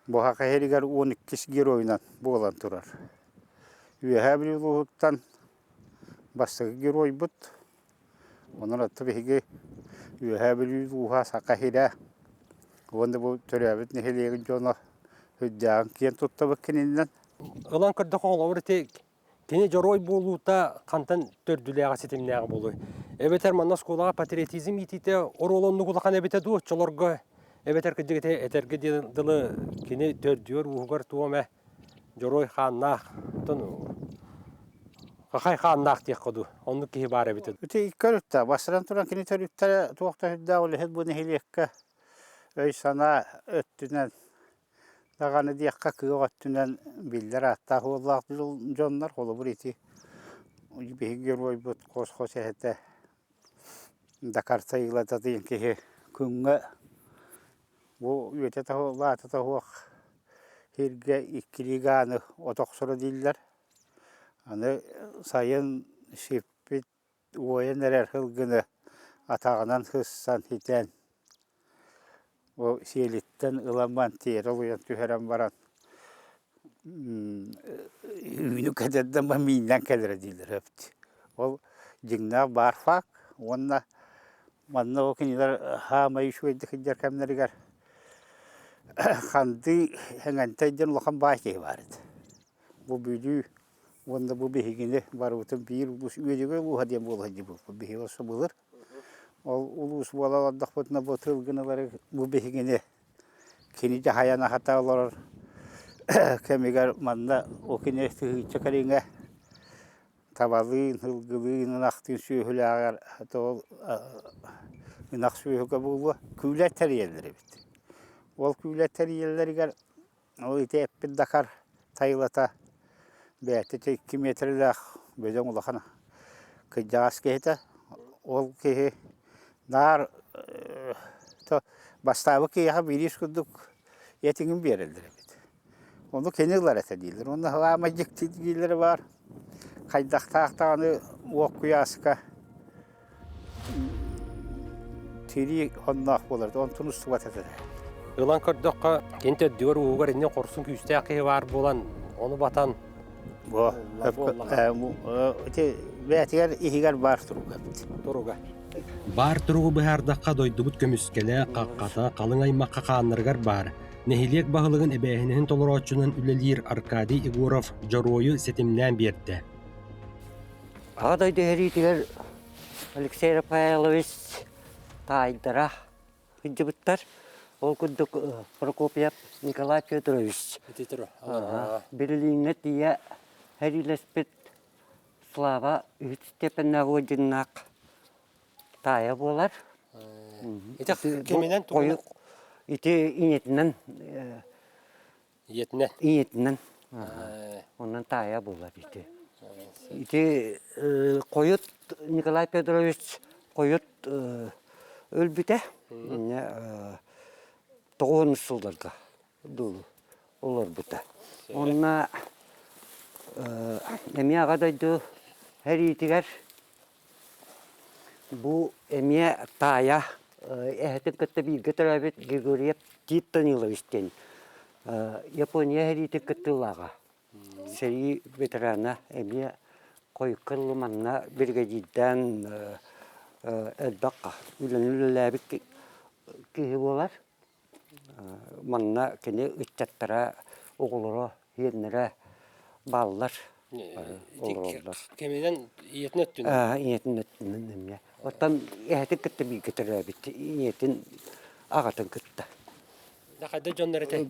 Speaker 20: бу Саха сиригэр 12 геройунан буолан турар. Үөһээ Бүлүү улууһуттан бастакы геройбут. Онон оттон биһиги Үөһээ Бүлүү улууһа Саха сирэ уонна бу төрөөбүт нэһилиэгин дьоно үрдээҕин киэн туттабыт кининэн.
Speaker 1: Ылан көрдөххө холобур ити Кини дьоруой буолуута хантан төрдүлээҕэ ситимнээҕэ буолуой? Эбэтэр манна оскуолаҕа патриотизм иитиитэ оруола оннук улахан эбитэ дуу оччолорго? Эбэтэр кырдьык ити этэргэ дылы кини төрдүгэр ууһугар туох эмэ дьоруой хааннаах, оттон хахай хааннаах диэххэ дуу, оннук киһи баар эбитэ дуу?
Speaker 20: Ити көрүттэ, бастатан туран кини төрүттэрэ туох да сүрдээх үлэһит бу нэһилиэккэ өй-санаа өттүнэн Даҕаны диэххэ кыах өттүнэн биллэр ааттаах уоллаах дьоннор, холобур ити биһиги геройбут хос-хос эһэтэ Дакарта Илата диэн киһи күҥҥэ бу үйэтэ лаатата суох сиргэ иккилии гааны от охсоро дииллэр. Аны сайын сиппит уойан эрэр сылгыны атаҕынан сыссан ситэн Ол сиэлиттэн ылан баран тиэрэ олуйан түһэрэн баран үүнү кэтэрдэн баран мииннээн кэлэрэ дииллэр эбит. Ол дьиҥнээх баар факт уонна манна ол кинилэр саамай үчүгэйдик сылдьар кэмнэригэр Хандыы Эҥэнтэй диэн улахан баай киһи баар этэ. Бу Бүлүү уонна бу биһигини барыбытын биир улуус Үөдүгэй улууһа диэн буола сылдьыбыппыт биһиги өссө былыр. Ол улуус буола олордохпутуна бу тылгыналары бу биһигини кини дьаһайан аһата олорор кэмигэр манна ол кини тыһыынча кэриҥэ табалыын, сылгылыын, ынахтыын сүөһүлээҕэр ол ынах сүөһүгэ буолуо күүлэр тэрийэллэр эбит. Ол күүлэр тэрийэллэригэр Ол ити эппит Дакар тайылата бэйэтэ ити 2 миэтэрэлээх бөдөҥ улахан кырдьаҕас киһитэ. Ол киһи наар то бастаабыт киһиэхэ биириис курдук этиҥин биэрэллэр эбит. Ону кини ылар этэ дииллэр. Уонна саамай дьикти дииллэрэ баар хайдахтаах даҕаны уох куйааска Тирии онноох буолар, онтун устубат этэ.
Speaker 1: Ылан көрдөххө, кини төрдүгэр уугар иннин хорсун күүстээх киһи баар буолан, ону батан
Speaker 20: Бу ити бэйэтигэр иһигэр баар туруга эбит.
Speaker 1: Туруга. Баар туругу быһаардахха дойдубут көмүскэлэ, хаххата, халыҥ аймахха хааннарыгар баар. Нэһилиэк баһылыгын эбээһинэһин толорооччунан үлэлиир Аркадий Егоров дьоруойу ситимнээн биэрдэ.
Speaker 21: Аҕа дойду сэриитигэр Алексей Рафаэлович таайдара сылдьыбыттар. Ол курдук Прокопьев Николай Петрович Берлиҥҥэ тиийэ сэриилэспит Слава үһүс степеннээх орденнаах таайа буолар.
Speaker 1: Ити киминэн тугунан?
Speaker 21: Ити ийэтинэн
Speaker 1: Ийэтинэн?
Speaker 21: Ийэтинэн. Онон таайа буолар ити. Ити хойут Николай Петрович хойут өлбүтэ. Инньэ тоҕуһун сылларга дуу олорбута. Онно эмиэ Аҕа дойду сэриитигэр Бу эмиэ таайа эһэтин кытта бииргэ төрөөбүт Григорьев Тит Данилович диэн Япония сэриитин кыттыылааҕа. Сэрии ветерана эмиэ хойукка дылы манна биригэдьиирдээн элбэх үлэни үлэлээбит киһи буолар. Манна кини ыччаттара, оҕолоро, сиэннэрэ бааллар, олороллор.
Speaker 1: Кэминэн ийэтин өттүнэн?
Speaker 21: Ийэтин өттүнэн эмиэ. Оттон эһэтин кытта бииргэ төрөөбүт, ийэтин аҕатын кытта.
Speaker 1: Хайда дьоннор этэ?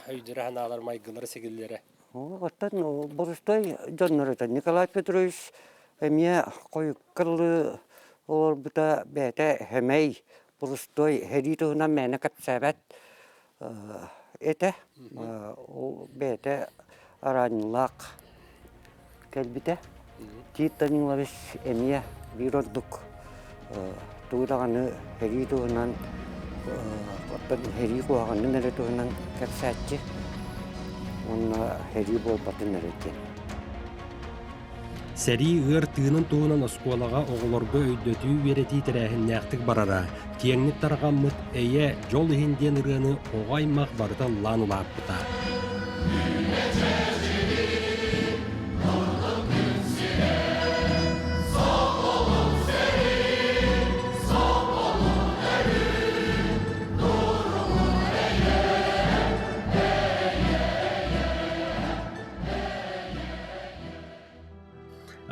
Speaker 1: Өйдөрө санаалар, майгылара, сигилилэрэ?
Speaker 21: Оттон борустой дьоннор этэ. Николай Петрович эмиэ хойукка олорбута бэйэтэ хэмэй, борустой сэрии туһунан мээнэ кэпсээбэт этэ. Ол бэйэтэ араанньылаах кэлбитэ. Тит Данилович эмиэ биир ордук тугу даҕаны сэрии туһунан оттон сэрии куһаҕанын эрэ туһунан кэпсээччи уонна сэрии буолбатын эрэ диэн.
Speaker 1: Сэрии ыар тыынын туһунан оскуолаҕа оҕолорго өйдөтүү үөрэтии тэрээһиннээхтик барара, киэҥник тарҕаммыт «Эйэ, дьол иһин» диэн ырыаны оҕо аймах барыта ыллаан улааппыта.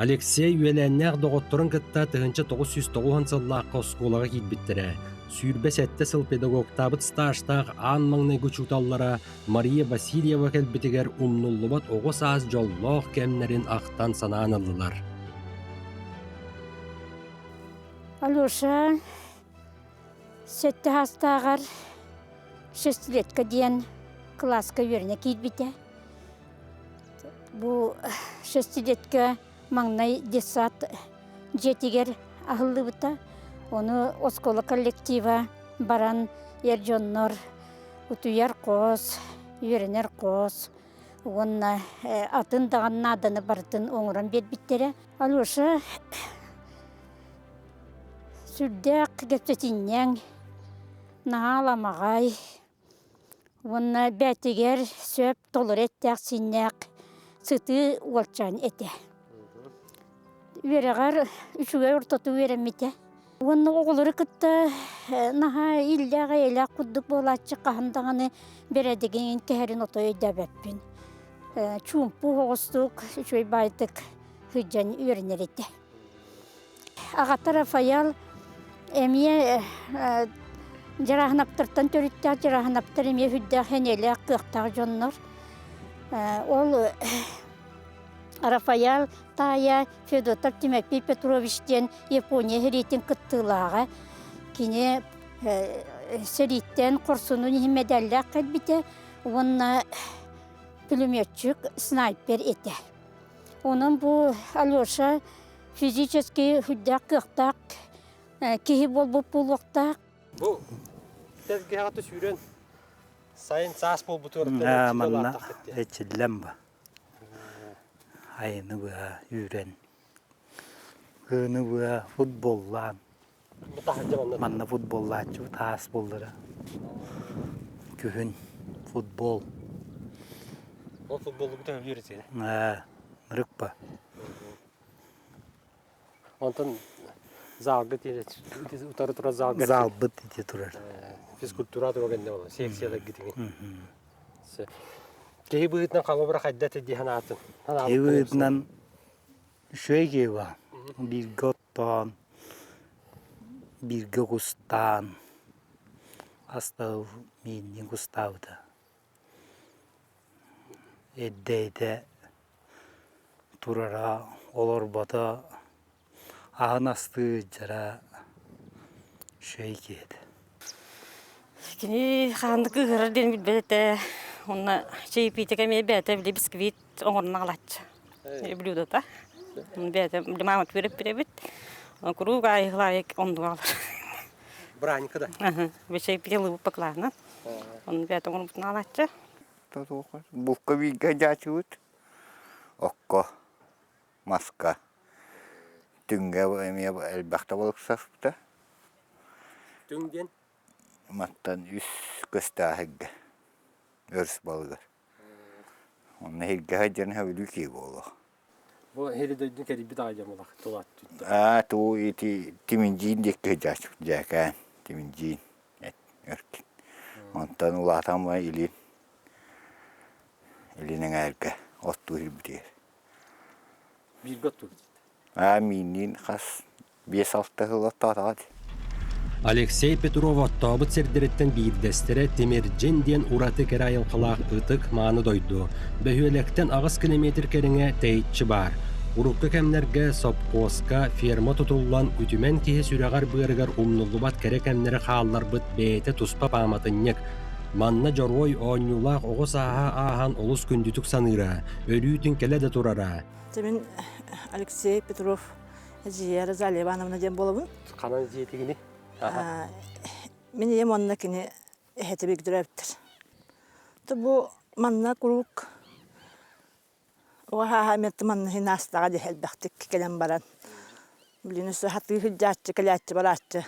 Speaker 1: Алексей үөлээннээх доҕотторун кытта 1990 сыллаахха оскуолаҕа киирбиттэрэ. 27 сыл педагогтаабыт стажтаах аан маҥнайгы учууталлара Мария Васильева кэлбитигэр умнуллубат оҕо саас дьоллоох кэмнэрин ахтан-санаан ыллылар.
Speaker 3: Алеша сэттэ саастааҕар шестилетка диэн кылааска үөрэнэ киирбитэ. Бу шестилетка маҥнай детсад дьиэтигэр аһыллыбыта. Ону оскуола коллектива баран эр дьоннор утуйар хос, үөрэнэр хос уонна атын даҕаны нааданы барытын оҥорон биэрбиттэрэ. Алеша сүрдээх кэпсэтинньэҥ, наһаа аламаҕай уонна бээтигэр сөп толору эттээх-сииннээх сытыы уолчаан этэ. Үөрэҕэр үчүгэй ортоту үөрэммитэ. Уонна оҕолору кытта наһаа иллээх-эйэлээх курдук буолааччы хаһан даҕаны бэрээдэгин кэһэрин отой өйдөөбөппүн. Чуумпу оҕустук, үчүгэй баайдык сылдьан үөрэнэр этэ. Аҕата Рафаэл эмиэ Дьарааһынаптартан төрүттээх Дьарааһынаптар эмиэ сүрдээх эниэлээх, кыахтаах дьоннор. Ол Рафаэл таайа Федотов Тимофей Петрович диэн Япония сэриитин кыттыылааҕа. Кини сэрииттэн хорсунун иһин мэдээллээх кэлбитэ уонна пулеметчик, снайпер этэ. Онон бу Алеша физически сүрдээх кыахтаах киһи буолбут буолуохтаах.
Speaker 1: Бу тэлгэһэҕэ сүүрэн сайын саас буолбутугар
Speaker 22: Манна эчиллэн ба. Айыны быһа үүрэн. Кыыны быһа футболлаан. Манна футболлааччы таас буоллара. Күһүн футбол.
Speaker 1: Ол футболу бүтэн үөрэтиэ.
Speaker 22: Рыкпа.
Speaker 1: Онтон залга утары турар залга
Speaker 22: Залбыт ити турар.
Speaker 1: Физкультура туруга кэннэ буолан секциялар гитиҥи. Киһи быһыытынан халабыра хайда дии санаатын.
Speaker 22: Киһи быһыытынан үчүгэй киһи баар. Бииргэ оттоон, бииргэ кустаан, астаһы миинньин кустаабыта. Эрдэйдэ турара, олорбото, аһын астыы дьара үчүгэй киһи этэ.
Speaker 23: Кини хааннык ыһырар диэн билбэт этэ. Уонна чаепитик эмиэ бэйэтэ били бисквит оҥорон аҕалааччы. Блюдота. Бэйэтэ били маамат үөрэппит эбит. Куруук аайы оннук аҕалар.
Speaker 1: Браника да?
Speaker 23: Чаепитие лыбыт баклаана. Онну бэйэтэ оҥорбутун аҕалааччы.
Speaker 24: Булка бииргэ дьаачыбыт. Окко, маска, түҥҥэ эмиэ элбэхтэ балыксаспыта.
Speaker 1: Түҥ диэн?
Speaker 24: Мантан үс көстөөх сиргэ, өрүс балыгар. Онно сиргэ сылдьан сөбүлүү киһи буолуо.
Speaker 1: Бу хири дойдун кэрийбит аҕай дьон булах тулаат
Speaker 24: Аа туу ити Тиминдьиин диэки сылдьааччыбыт дьээкээн Тиминдьиин өркүн. Онтон улаатан баран илин илин эҥээргэ оттуу киирбитигэр.
Speaker 1: Бииргэ оттуубут.
Speaker 24: Аа миинниин хас 5-6 сыл оттоотоҕо дии.
Speaker 1: Алексей Петров оттообут сирдэриттэн биирдэстэрэ Тимирдьин диэн ураты кэрэ айылҕалаах ытык мааны дойду. Бөһүөлэктэн 8 километр кэриҥэ тэйиччи баар. Урукку кэмнэргэ сопхуоска ферма тутуллан үтүмэн киһи сүрэҕэр-быарыгар умнуллубат кэрэ кэмнэри хаалларбыт бэйэтэ туспа пааматынньык. Манна дьоруой оонньуулаах оҕо сааһа ааһан олус күндүтүк саныыра, өрүүтүн кэлэ да турара.
Speaker 4: Мин Алексей Петров Эдьиийэ Розалия Ивановна диэн буолабын.
Speaker 1: Ханан дьиэтигини?
Speaker 4: Мин ийэм уонна кини эһэтэ биирдэрээбиттэр. Бу манна куруук оҕо эмиэ манна иһин аастаҕа дии элбэхтик кэлэн баран. Билигин өссө хатыы сылдьааччы, кэлээччи барааччы.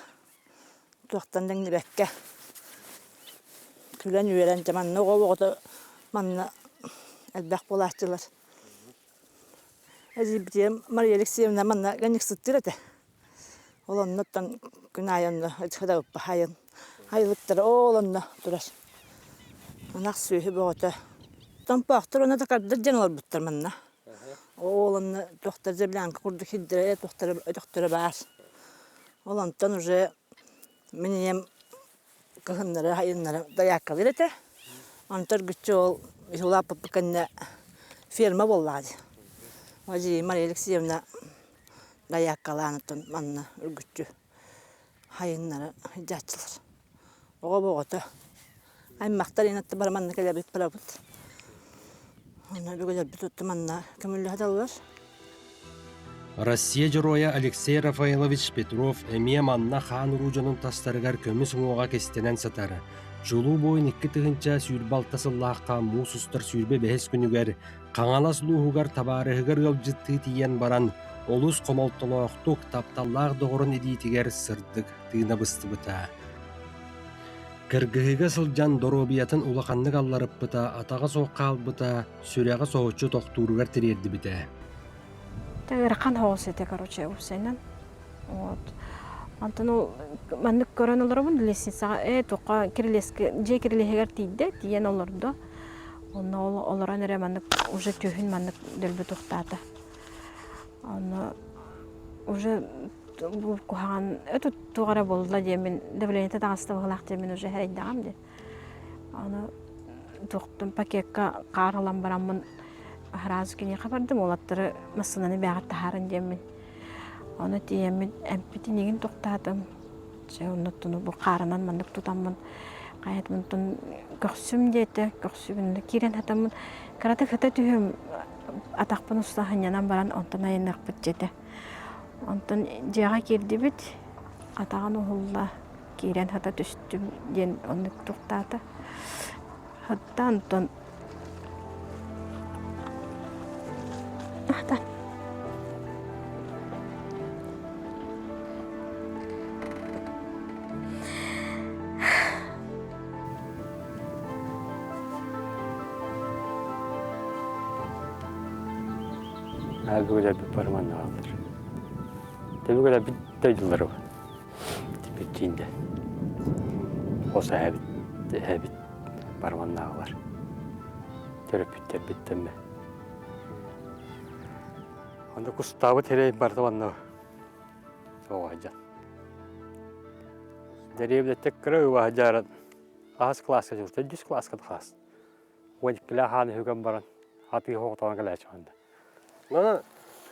Speaker 4: Туохтан да иҥнибэккэ күлэн-үөрэн дьэ манна оҕо оҕото манна элбэх буолааччылар. Эдьиийбитигэр Мария Алексеевна манна ыанньыксыттыыр этэ. Ол оннуттан күн аайы онно хайын айылыктара ол онно турар. Ынах сүөһү бөҕөтө. Томпоохтор уонна такардар диэн олорбуттар манна. Ол онно туохтар землянка курдук сирдэрэ туохтара өтөхтөрө баар. Ол онтон уже мин ийэм кыһыннары сайыннары дояркалыыр этэ. Онтон эргиччи ол улааппыппыт кэннэ ферма буоллаҕа дии. Эдьиий Мария Алексеевна дояркалаан оттон манна үргүччү сайыннары сылдьааччылар. Оҕо оҕото аймахтар инатта бары манна кэлэбит барабыт. Онно бүгүлэрбит отто манна көмүллэһэ сыталлар.
Speaker 1: Россия Дьоруойа Алексей Рафаэлович Петров эмиэ манна хаан уруу дьонун тастарыгар көмүс уҥуоҕа кистэнэн сытар. Чулуу буойун 2026 сыллаахха муус устар 25 күнүгэр Хаҥалас улууһугар табаарыһыгар ыалдьыттыы тиийэн баран, олус хомолтолоохтук тапталлаах доҕорун илиитигэр сырдык тыына быстыбыта. Кыргыһыыга сылдьан доруобуйатын улаханнык алларыппыта, атаҕа суох хаалбыта, сүрэҕэ соһуччу тохтууругар тириэрдибитэ.
Speaker 9: Ыарахан соҕус этэ, короче, уопсайынан. Вот. Онтон ол маннык көрөн олоробун лестницаҕа ээ туохха кирилиэскэ дьиэ кирилиэһигэр тиийдэ, тиийэн олордо. Онно ол олорон эрэ маннык уже түһүн маннык дөлбү тухтаата. Онно уже бу куһаҕан туох эрэ буолла диэммин давлениета таҕыста быһыылаах диэммин уже эрэйдэҕим дии. Аны туохтан пакекка хаар ылан бараммын сразу киниэхэ бардым уолаттары массыынаны бэйэҕэр таһааран диэммин. Ону тиийэммин эмпитин игин тохтоотум. Дьэ оннуттан бу хаарынан маннык тутаммын хайатымтан көхсүм диэтэ көхсүбүн киирэн хатаммын кыратык хата түһүм атахпын уста сынньанан баран онтон айанныахпыт дьиэтэ. Онтон дьиэҕэ киирдибит атаҕын уһулла киирэн хата түстүм диэн оннук тохтоото. Хатта онтон Ахта.
Speaker 18: Бүгүлэрбит барыманнааллар. Тэбүгэлэрбит дойдулары Типпитчиинде. Хос эһэбит, эһэбит барыманнааҕылар. Төрөппүттэрбит тэммэ. Онно кустаабыт сирэй барыта онно оҕо Дэриэбинэттэн кыра ыыбаһа дьааран аһас кылааска дьыл, төрдүс кылааска хаас. Уон иккилээх ааны үгэн баран атыы оҕотоон кэлээччи ханда.
Speaker 1: Маны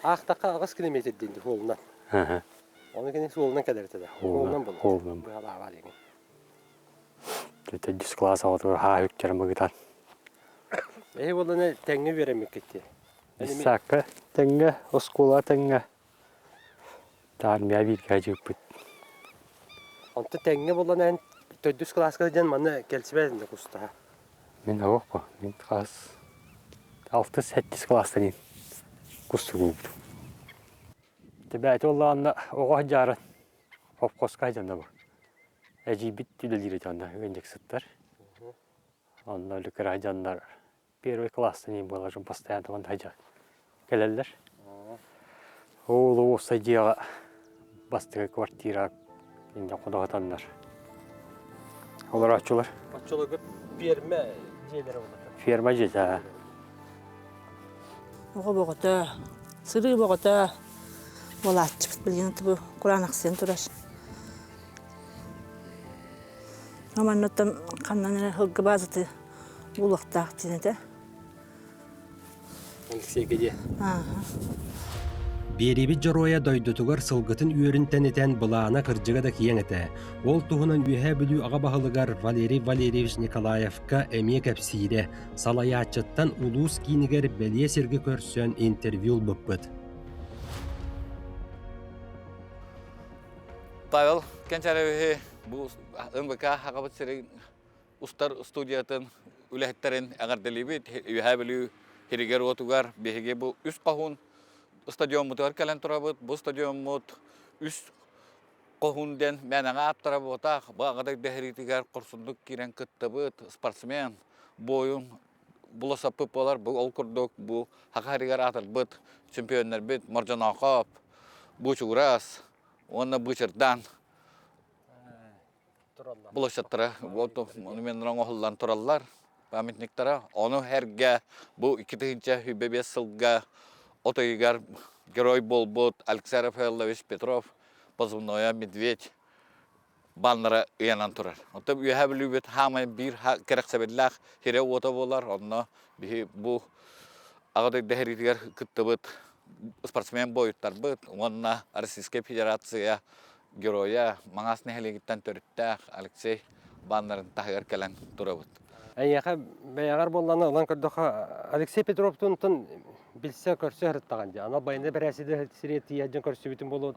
Speaker 1: аахтахха аҕыс километр диэн суолунан. Ону кини суолунан кэлэр этэ да. Суолунан булар.
Speaker 18: Суолунан.
Speaker 1: Быһалаабаа диэн.
Speaker 18: Төрдүс кылаас оҕотугар хаа үктэрин быгытан.
Speaker 1: Эһи буоллана тэҥҥэ үөрэммиккит дии.
Speaker 18: Исаакка тэҥҥэ, оскуола тэҥҥэ. Армия бииргэ дьыыппыт.
Speaker 1: Онто тэҥҥэ буоллана эн төрдүс кылааска сылдьан манна кэлсибэт этиҥ кустаһа.
Speaker 18: Мин оһохпо, мин хас алтыс-сэттис кылаастан кустугуубут. Тэбээти оллаанна оҕо сылдьаарын хопхоска сылдьанна бу. Эдьиийбит үлэлиир этэ онно ыанньыксыттар. Онно үлүкэр сылдьаннар первый класстан иин буолар постоянно онно сылдьар кэлэллэр. Ол уопсай дьиэҕэ бастакы квартира инньэ ходоһутаннар олорооччулар.
Speaker 1: Оччолорго ферма дьиэлэрэ буолбата.
Speaker 18: Ферма дьиэтэ.
Speaker 4: Оҕо боҕото, сырыы боҕото буолааччыбыт билигин бу кураанахсыйан турар. Маннаттан ханнан эрэ сылгы баазаты булуохтаах диэн этэ.
Speaker 18: Алексейга диэ.
Speaker 1: Биэриибит дьоруойа дойдутугар сылгытын үөрүн тэнитэн былаана кырдьыга да киэҥ этэ. Ол туһунан Үөһээ Бүлүү аҕа баһылыгар Валерий Валерьевич Николаевка эмиэ кэпсиирэ, салайааччыттан улуус киинигэр бэлиэ сиргэ көрсөн интервью ылбыппыт.
Speaker 6: Павел Кэнчээрэбиһи бу НВК Хахабыт сирин устар студиятын үлэһиттэрин эҕэрдэлиибит. Үөһээ Бүлүү сиригэр-уотугар биһиги бу үс хоһуун стадиоммутугар кэлэн турабыт. Бу стадиоммут үс хоһуун диэн мээнэҕэ ааптара буотах. Бу аҕа дойду сэриитигэр хорсуннук киирэн кыттыбыт спортсмен, буойун буласаппыт буолар. Бу ол курдук бу Саха сиригэр аатырбыт чемпионнарбыт Мордьоноохоп, Бучугурас уонна Бычырдаан площадтара монуменнара оҥоһуллан тураллар, памятниктара. Ону эргэ бу 2025 сылга от ыйыгар герой буолбут Алексей Рафаэлович Петров позывноя «Медведь» баннера ыйанан турар. Оттон Үөһээ Бүлүүбүт хаамай биир кэрэхсэбиллээх сирэ-уота буолар. Онно биһи бу Аҕа дойду сэриитигэр кыттыбыт спортсмен буойуттарбыт уонна Российскай Федерация геройа Маҥаас нэһилиэгиттэн төрүттээх Алексей баннерын таһыгар кэлэн турабыт.
Speaker 18: Эйиэхэ бэйэҕэр буоллаҕына ылан көрдөххө Алексей Петровтуунтан билсэ көрсө сырыттаҕын дии. Анал байыаннай бэрээсийэ сири тиийэ дьон көрсүбүтүн буолуо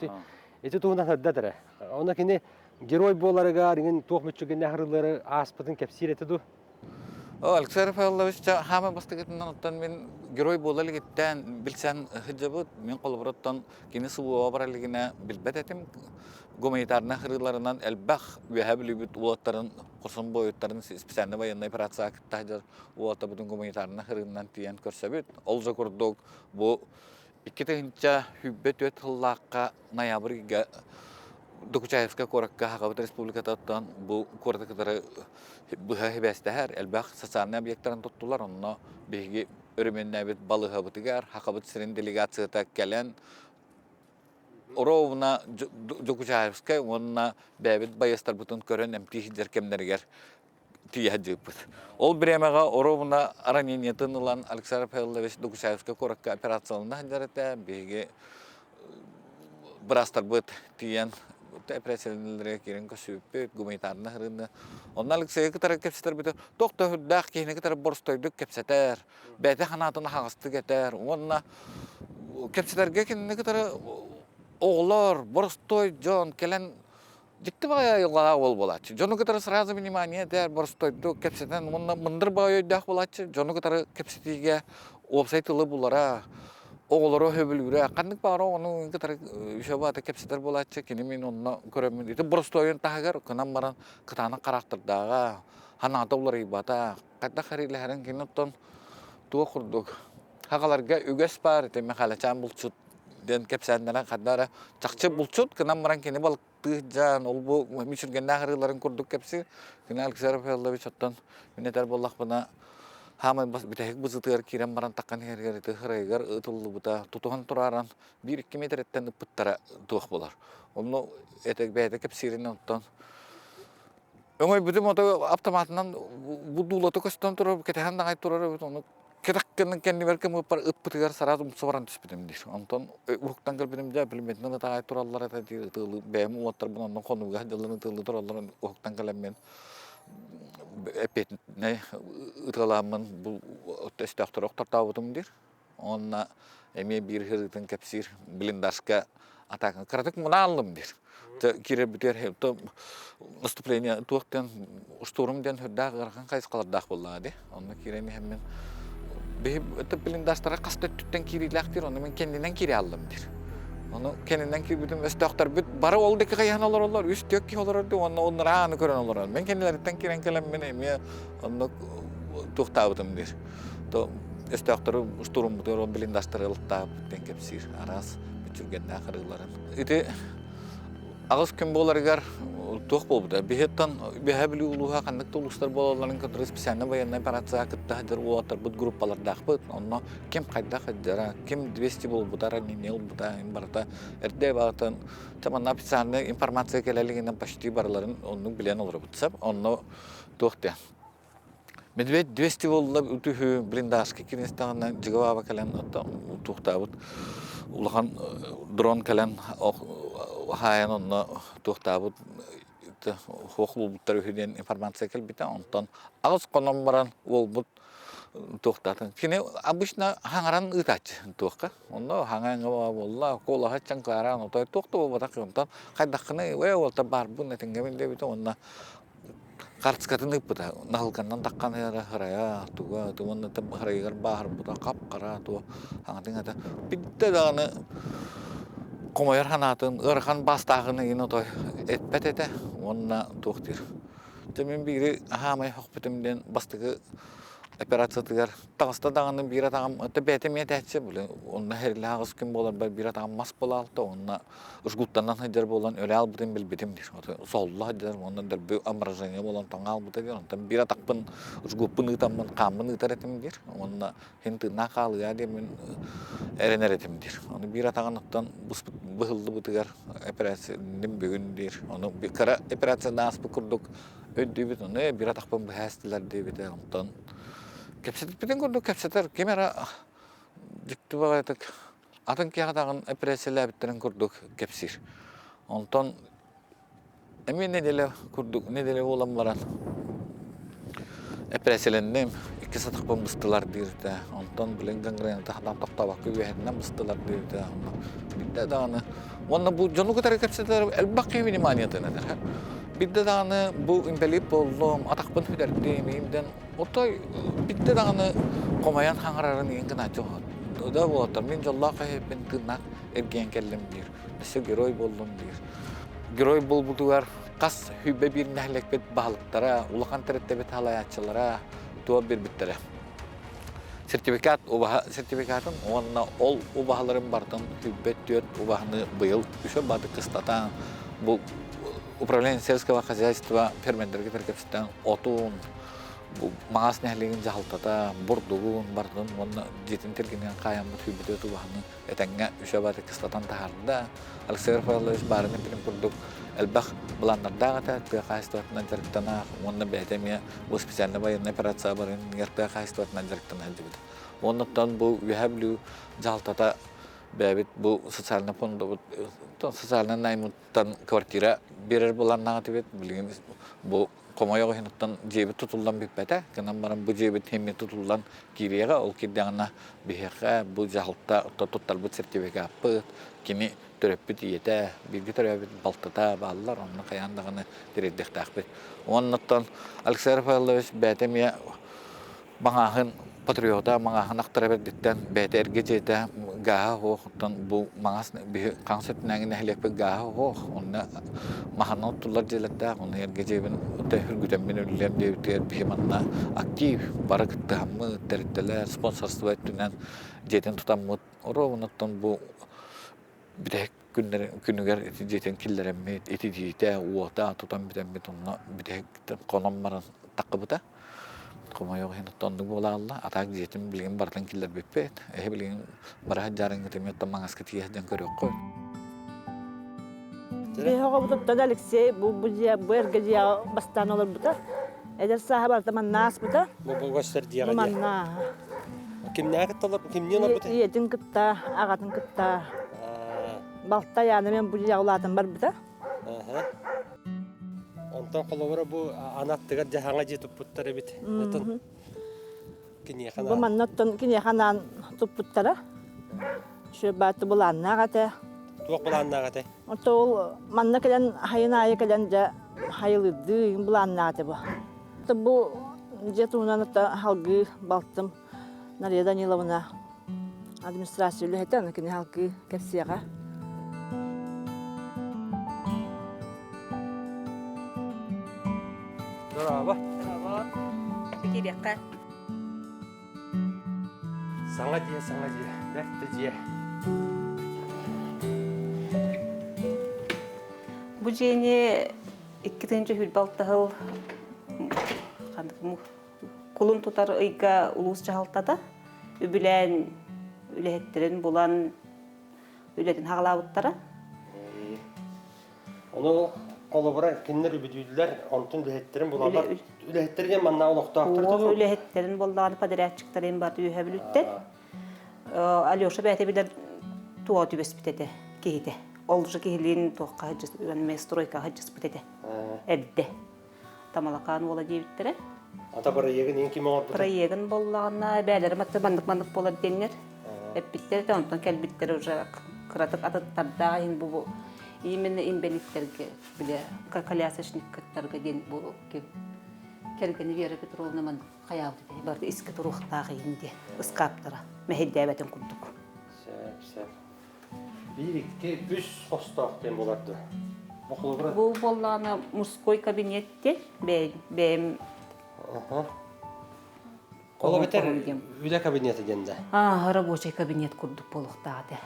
Speaker 18: Ити туһунан сырдат эрэ. Онно кини герой буоларыгар иҥин туох мүччүгүнэ харылары ааспытын кэпсиир этэ дуу?
Speaker 6: Алексей Рафаэлович хаама бастакытынан оттон мин герой буола илигиттэн билсэн сылдьабыт. Мин холобуруттан кини СВО бар илигинэ билбэт этим. Гуманитарнай хырыыларынан элбэх үөһэ бүлүүбүт уолаттарын, хорсун буойуттарын специальнай военной операцияҕа кытта сылдьар уолаттарбытын гуманитарнай хырыыннан тиийэн көрсөбүт. Ол же курдук бу 2024 сыллаахха ноябрь ыйга Докучаевскай куоракка Сахабыт Республикатыттан бу куораты кытары быһа сибээстэһэр элбэх социальнай объектарын туттулар. Онно биһиги өрөмүөннээбит балыыһабытыгар Сахабыт сирин делегацията кэлэн ровно Докучаевскай уонна бэйэбит байыастарбытын көрөн эмтии сылдьар кэмнэригэр тиийэ сылдьыбыппыт. Ол бириэмэҕэ оруобуна ранениетын ылан Александр Павлович Докучаевскай куоракка операциялана сылдьар этэ. Биһиги быраастарбыт тиийэн операцияларга киирэн көрсүбүппүт, гуманитарнай ырыыны. Онно Алексейы кытары кэпсэтэрбит туох да үрдээх киһини кытары боростойдук кэпсэтэр, бэйэтэ санаатын аһаҕастык этэр уонна кэпсэтэргэ кинини кытары оҕолор, боростуой дьон кэлэн Дьикти баҕайы айылҕалаах уол буолааччы. Дьону кытары сразу внимание этэр, боростуойдук кэпсэтэн уонна мындыр баҕайы өйдөөх буолааччы. Дьону кытары кэпсэтиигэ уопсай тылы булара, оҕолору сөбүлүүрэ. Ханнык баҕар оҕону кытары еще баата кэпсэтэр буолааччы. Кини мин онно көрөммүн. Ити боростуойун таһыгар кынан баран кытаанах хараахтардааҕа, санаата уларыйбата. Хайдах эрилэһэрин кини оттон туох курдук. Хагаларга үгэс баар ити Михайлачаан булчут диэн кэпсээннэрин ханна эрэ чахчы булчут гынан баран кини балыктыы сылдьан ол бу мүчүргэннээх арыыларын курдук кэпсиир. Кини Алексей Рафаэлович оттон мин этэр буоллахпына хаамай бүтэһик бызытыгар киирэн баран таххан иһэригэр ити ырайыгар ытыллыбыта тутуһан турааран биир-икки миэтэрэттэн ыппыттара туох буолар. Онно этэ бэйэтэ кэпсииринэн оттон өҥөйбүтүм ото автоматынан бу дуулата көстөн турар кэтэһэн даҕай турар эбит ону Кэтэх кэннибэр кымыппар ыппытыгар сараас умса баран түспүтүм диир. Онтон уһуктан кэлбитим дьэ пулеметынан ытаҕай тураллар этэ диир ытыалыы бэйэм уоттарбын онно хонууга сылдьалларын ытыалыы тураллар уһуктан кэлэммин эппиэтинэй ытыалааммын бу өстөөхтөрү охтортообутум диир. Уонна эмиэ биир сырыытын кэпсиир блиндажка атака кыратык мунааллым диир. Киирэрбитигэр наступление туох диэн штурм диэн сүрдээх ыарахан хайысхалардаах буоллаҕа дии. Онно киирэн иһэммин биһи блиндажтара хас да өттүттэн киириилээх диир, ону мин кэннинэн киирэ аллым диир. Ону кэннинэн киирбитим өстөөхтөрбүт бары ол диэки хайыһан олороллор, үс-түөрт киһи олорор дии, уонна оннурааны көрөн олорор. Мин кэннилэриттэн киирэн кэлэммин эмиэ оннук туохтаабытым диир. То өстөөхтөрү штурммутугар ол блиндажтары ылыттаабыт диэн кэпсиир араас. мүччүргэннээх ырыыларын. Ити аҕыс күн буоларыгар туох буолбута? Биһиттэн Үөһээ Бүлүү улууһа ханнык да улуустар буолалларын кытары специальнай военная операцияҕа кытта сылдьар уолаттарбыт группалардаахпыт. Онно ким хайдах сылдьара, ким 200 буолбута, ранение ылбыта, барыта эрдэ баҕатын манна официальная информация кэлэ илигинэн почти барыларын оннук билэн олоробут. Онно туох диэн Медведь 200 буолла үтүһү блиндажка киристэҕинэ дьыгыбаба кэлэн туохтаабыт улахан дрон кэлэн хаайан онно туохтаабыт хуох буолбуттар үһү диэн информация кэлбитэ. Онтон аҕыс хонон баран уолбут туохтаатын. Кини обычно хаҥаран ыытааччы туохха. Онно хаҥаҥа буолла, куолаһа чаҥкааран отой туох да буолбатах онтон хайдаххыный ээ уолта баарбын этиҥҥэбин диэбитэ уонна Хартыскатын ыыппыта, наһылканнан таххан ыара һырайа, туга, уонна һырайыгар бааһырбыта хап-хара туох аҥатын ата биирдэ даҕаны хомойор санаатын, ыарахан баастааҕын ыйын отой эппэт этэ уонна туох диир. Дьэ мин биири аһаамай хохпутум диэн бастакы операциятыгар таҕыста даҕаны биир атаҕым бэйэтэ эмиэ этээччи били онно хэрилэ аҕыс күн буоларбар биир атаҕым мас буолаалта уонна жгуттанан сылдьар буолан өлө албытын билбитим диир. Солло сылдьар уонна дөрбү обморожение буолан тоҥо албыта диир. Онтон биир атахпын жгуппун ыытаммын хааммын ыытар этим диир. Уонна син тыыннаах хаалыа диэммин эрэнэр этим диир. Ону биир атаҕын оттон быһыллыбытыгар операция бүгүн диир. Ону кыра операцияны ааспыт курдук өйдүүбүт. Ону биир атахпын быһа эстилэр диэбитэ. Онтон кэпсэтиппитин курдук кэпсэтэр ким эрэ дьикти баҕайытык атын киһи даҕаны эпэрээссийэлээбиттэрин курдук кэпсиир. Онтон эмиэ нэдиэлэ курдук нэдиэлэ буолан баран эпэрээссийэлэнним, иккис атахпын быстылар диирдэ. Онтон билин гангрената хатан тохтообокко үөһэтинэн быстылар диэбитэ. Онно биирдэ даҕаны уонна бу дьону кытары кэпсэтэр элбэх киһи вниманиетын этэр. Биирдэ даҕаны бу инбэлиит буоллум, атахпын сүтэрдим, иимдэн Отой биирдэ даҕаны хомойон хаҥарарын иһин гынааччы да буолаттар мин дьоллоох эһэбин тыыннаах эргийэн кэллим диир. Өссө герой буоллум диир. Герой буолбутугар хас сүүрбэ биир нэһилиэкпит баһылыктара, улахан тэрилтэбит салайааччылара туох биэрбиттэрэ. Сертификат убаһа сертификатын уонна ол убаһаларын барытын 24 убаһаны быйыл үсө баты кыстатаан бу управление сельского хозяйства фермердэргэ кэпсэтэн отун, Маҥаас нэһилиэгин дьаһалтата бурдугун барытын уонна дьиэтин тиргинэн хаайаммыт сүүрбүтэ тубаһаны этэҥҥэ үсэ бары кыстатан таһаарда. Алексей Рафаэлович баарын эппитин курдук элбэх былааннардаах этэ, тыа хаһаайыстыбатынан дьарыктанаах уонна бэйэтэ эмиэ бу специальнай военная операция барыыныгар тыа хаһаайыстыбатынан дьарыктана сылдьыбыта. Уоннаттан бу Үөһээ Бүлүү дьаһалтата бэйэбит бу социальный фондабыт социальный наймыттан квартира биэрэр былааннаах этибит. Билигин бу хомойуох иһин дьиэбит тутуллан бүппэтэ. Гынан баран бу дьиэбит эмиэ тутуллан киириэҕэ. Ол киирдэҕинэ биһиэхэ бу дьаһалта туттарбыт сертификаппыт, кини төрөппүт ийэтэ, бииргэ төрөөбүт балтата бааллар, онно хайаан даҕаны тириэрдиэхтээхпит. Уоннаттан Алексей Рафаэлович бэйэтэ эмиэ Маҥааһын патриота маҥааһын ахтара бэрдиттэн бэйэтэ эргэ дьиэтэ гааһа суох, оттон бу маҥаас биһи хаҥас өттүнээҥи нэһилиэкпит гааһа суох, онно маһынан оттуллар дьиэлэрдээх, онно эргэ дьиэбин үргүтэммин үлэлиэм диэбитигэр биһи манна актив бары кыттыһаммыт, тэрилтэлэр спонсорство өттүнэн дьиэтин тутаммыт, оруобунаттан бу бүтэһик күнүгэр ити дьиэтин киллэрэммит, ититиитэ, уота тутан бүтэммит, онно бүтэһик хонон баран таххыбыта. Хомойуох иһин оннук буолаалла. А так дьиэтин билигин барытын киллэрбиппит. Эһи билигин бара сылдьарыҥҥыт эмиэ оттон маҥаска тиийэ сылдьан көрүөххүт.
Speaker 4: Биһи оҕобутуттан Алексей бу бу дьиэ бу эргэ дьиэҕэ бастаан олорбута. Эдэр сааһа барыта манна ааспыта.
Speaker 7: Бу булгастар дьиэҕэ
Speaker 4: Бу манна.
Speaker 7: Кимнээх кытта олорбут? Кимниин олорбутай?
Speaker 4: Ийэтин кытта, аҕатын кытта. Балта Яна мен бу дьиэҕэ улаатан барбыта.
Speaker 7: Онтон холобура бу анаттыгар дьаһаҥа дьиэ туппуттар эбит. Отон киниэхэ
Speaker 4: Бу манна оттон киниэхэ анаан туппуттара. Шө бааты былааннаах этэ.
Speaker 7: Туох былааннаах этэ?
Speaker 4: Онто ол манна кэлэн хайын аайы кэлэн дьэ хайылыырдыы былааннаах этэ бу. Бу дьиэ туһунан халгыы балтым Нария Даниловна администрация үлэһитэ, аны кини халгыы кэпсиэҕэ.
Speaker 7: Здорово.
Speaker 19: Здорово. Киириэххэ.
Speaker 7: Саҥа дьиэ, саҥа дьиэ, бэрт да дьиэ.
Speaker 19: дьиэни 2026 сыл кулун тутар ыйга улуус дьаһалтата үбүлээн үлэһиттэрин булан үлэтин хаҕалаабыттара.
Speaker 7: Ону холобура кинилэр үбүдүүллэр, онтун үлэһиттэрин булаллар. Үлэһиттэр диэн манна олохтоохтор
Speaker 19: Ол үлэһиттэрин буоллаҕына подрядчиктарын бары үөһэ бүлүттэр. Алеша бэйэтэ билэр туоҕа түбэспит этэ киһитэ. Ол же киһилиин туохха стройкаҕа сылдьыспыт этэ. Эрдэ. Тамалакаан уола диэбиттэрэ.
Speaker 7: Ата проегын ин ким оҥорбута?
Speaker 19: Проегын буоллаҕына бээлэрим атта маннык-маннык буолар диэннэр эппиттэр этэ, онтон кэлбиттэр уже кыратык атыттардаах иһин бу именно инбэлииттэргэ бile колясочниктарга диэн бу кэргэни Вера Петровна маннык хайаабыт этэ барыта искэ туруохтаах иһин диэ ыскааптара мэһэйдээбэтин курдук.
Speaker 7: Сөп, сөп. Биир, икки, үс хостоох диэн буолар дуо? Бу холобура
Speaker 19: Бу буоллаҕына мужской кабинет диэн бэйэм
Speaker 7: Ол эбэтэр үлэ кабинета диэн да?
Speaker 19: Аа, рабочий кабинет курдук буолуохтаах этэ.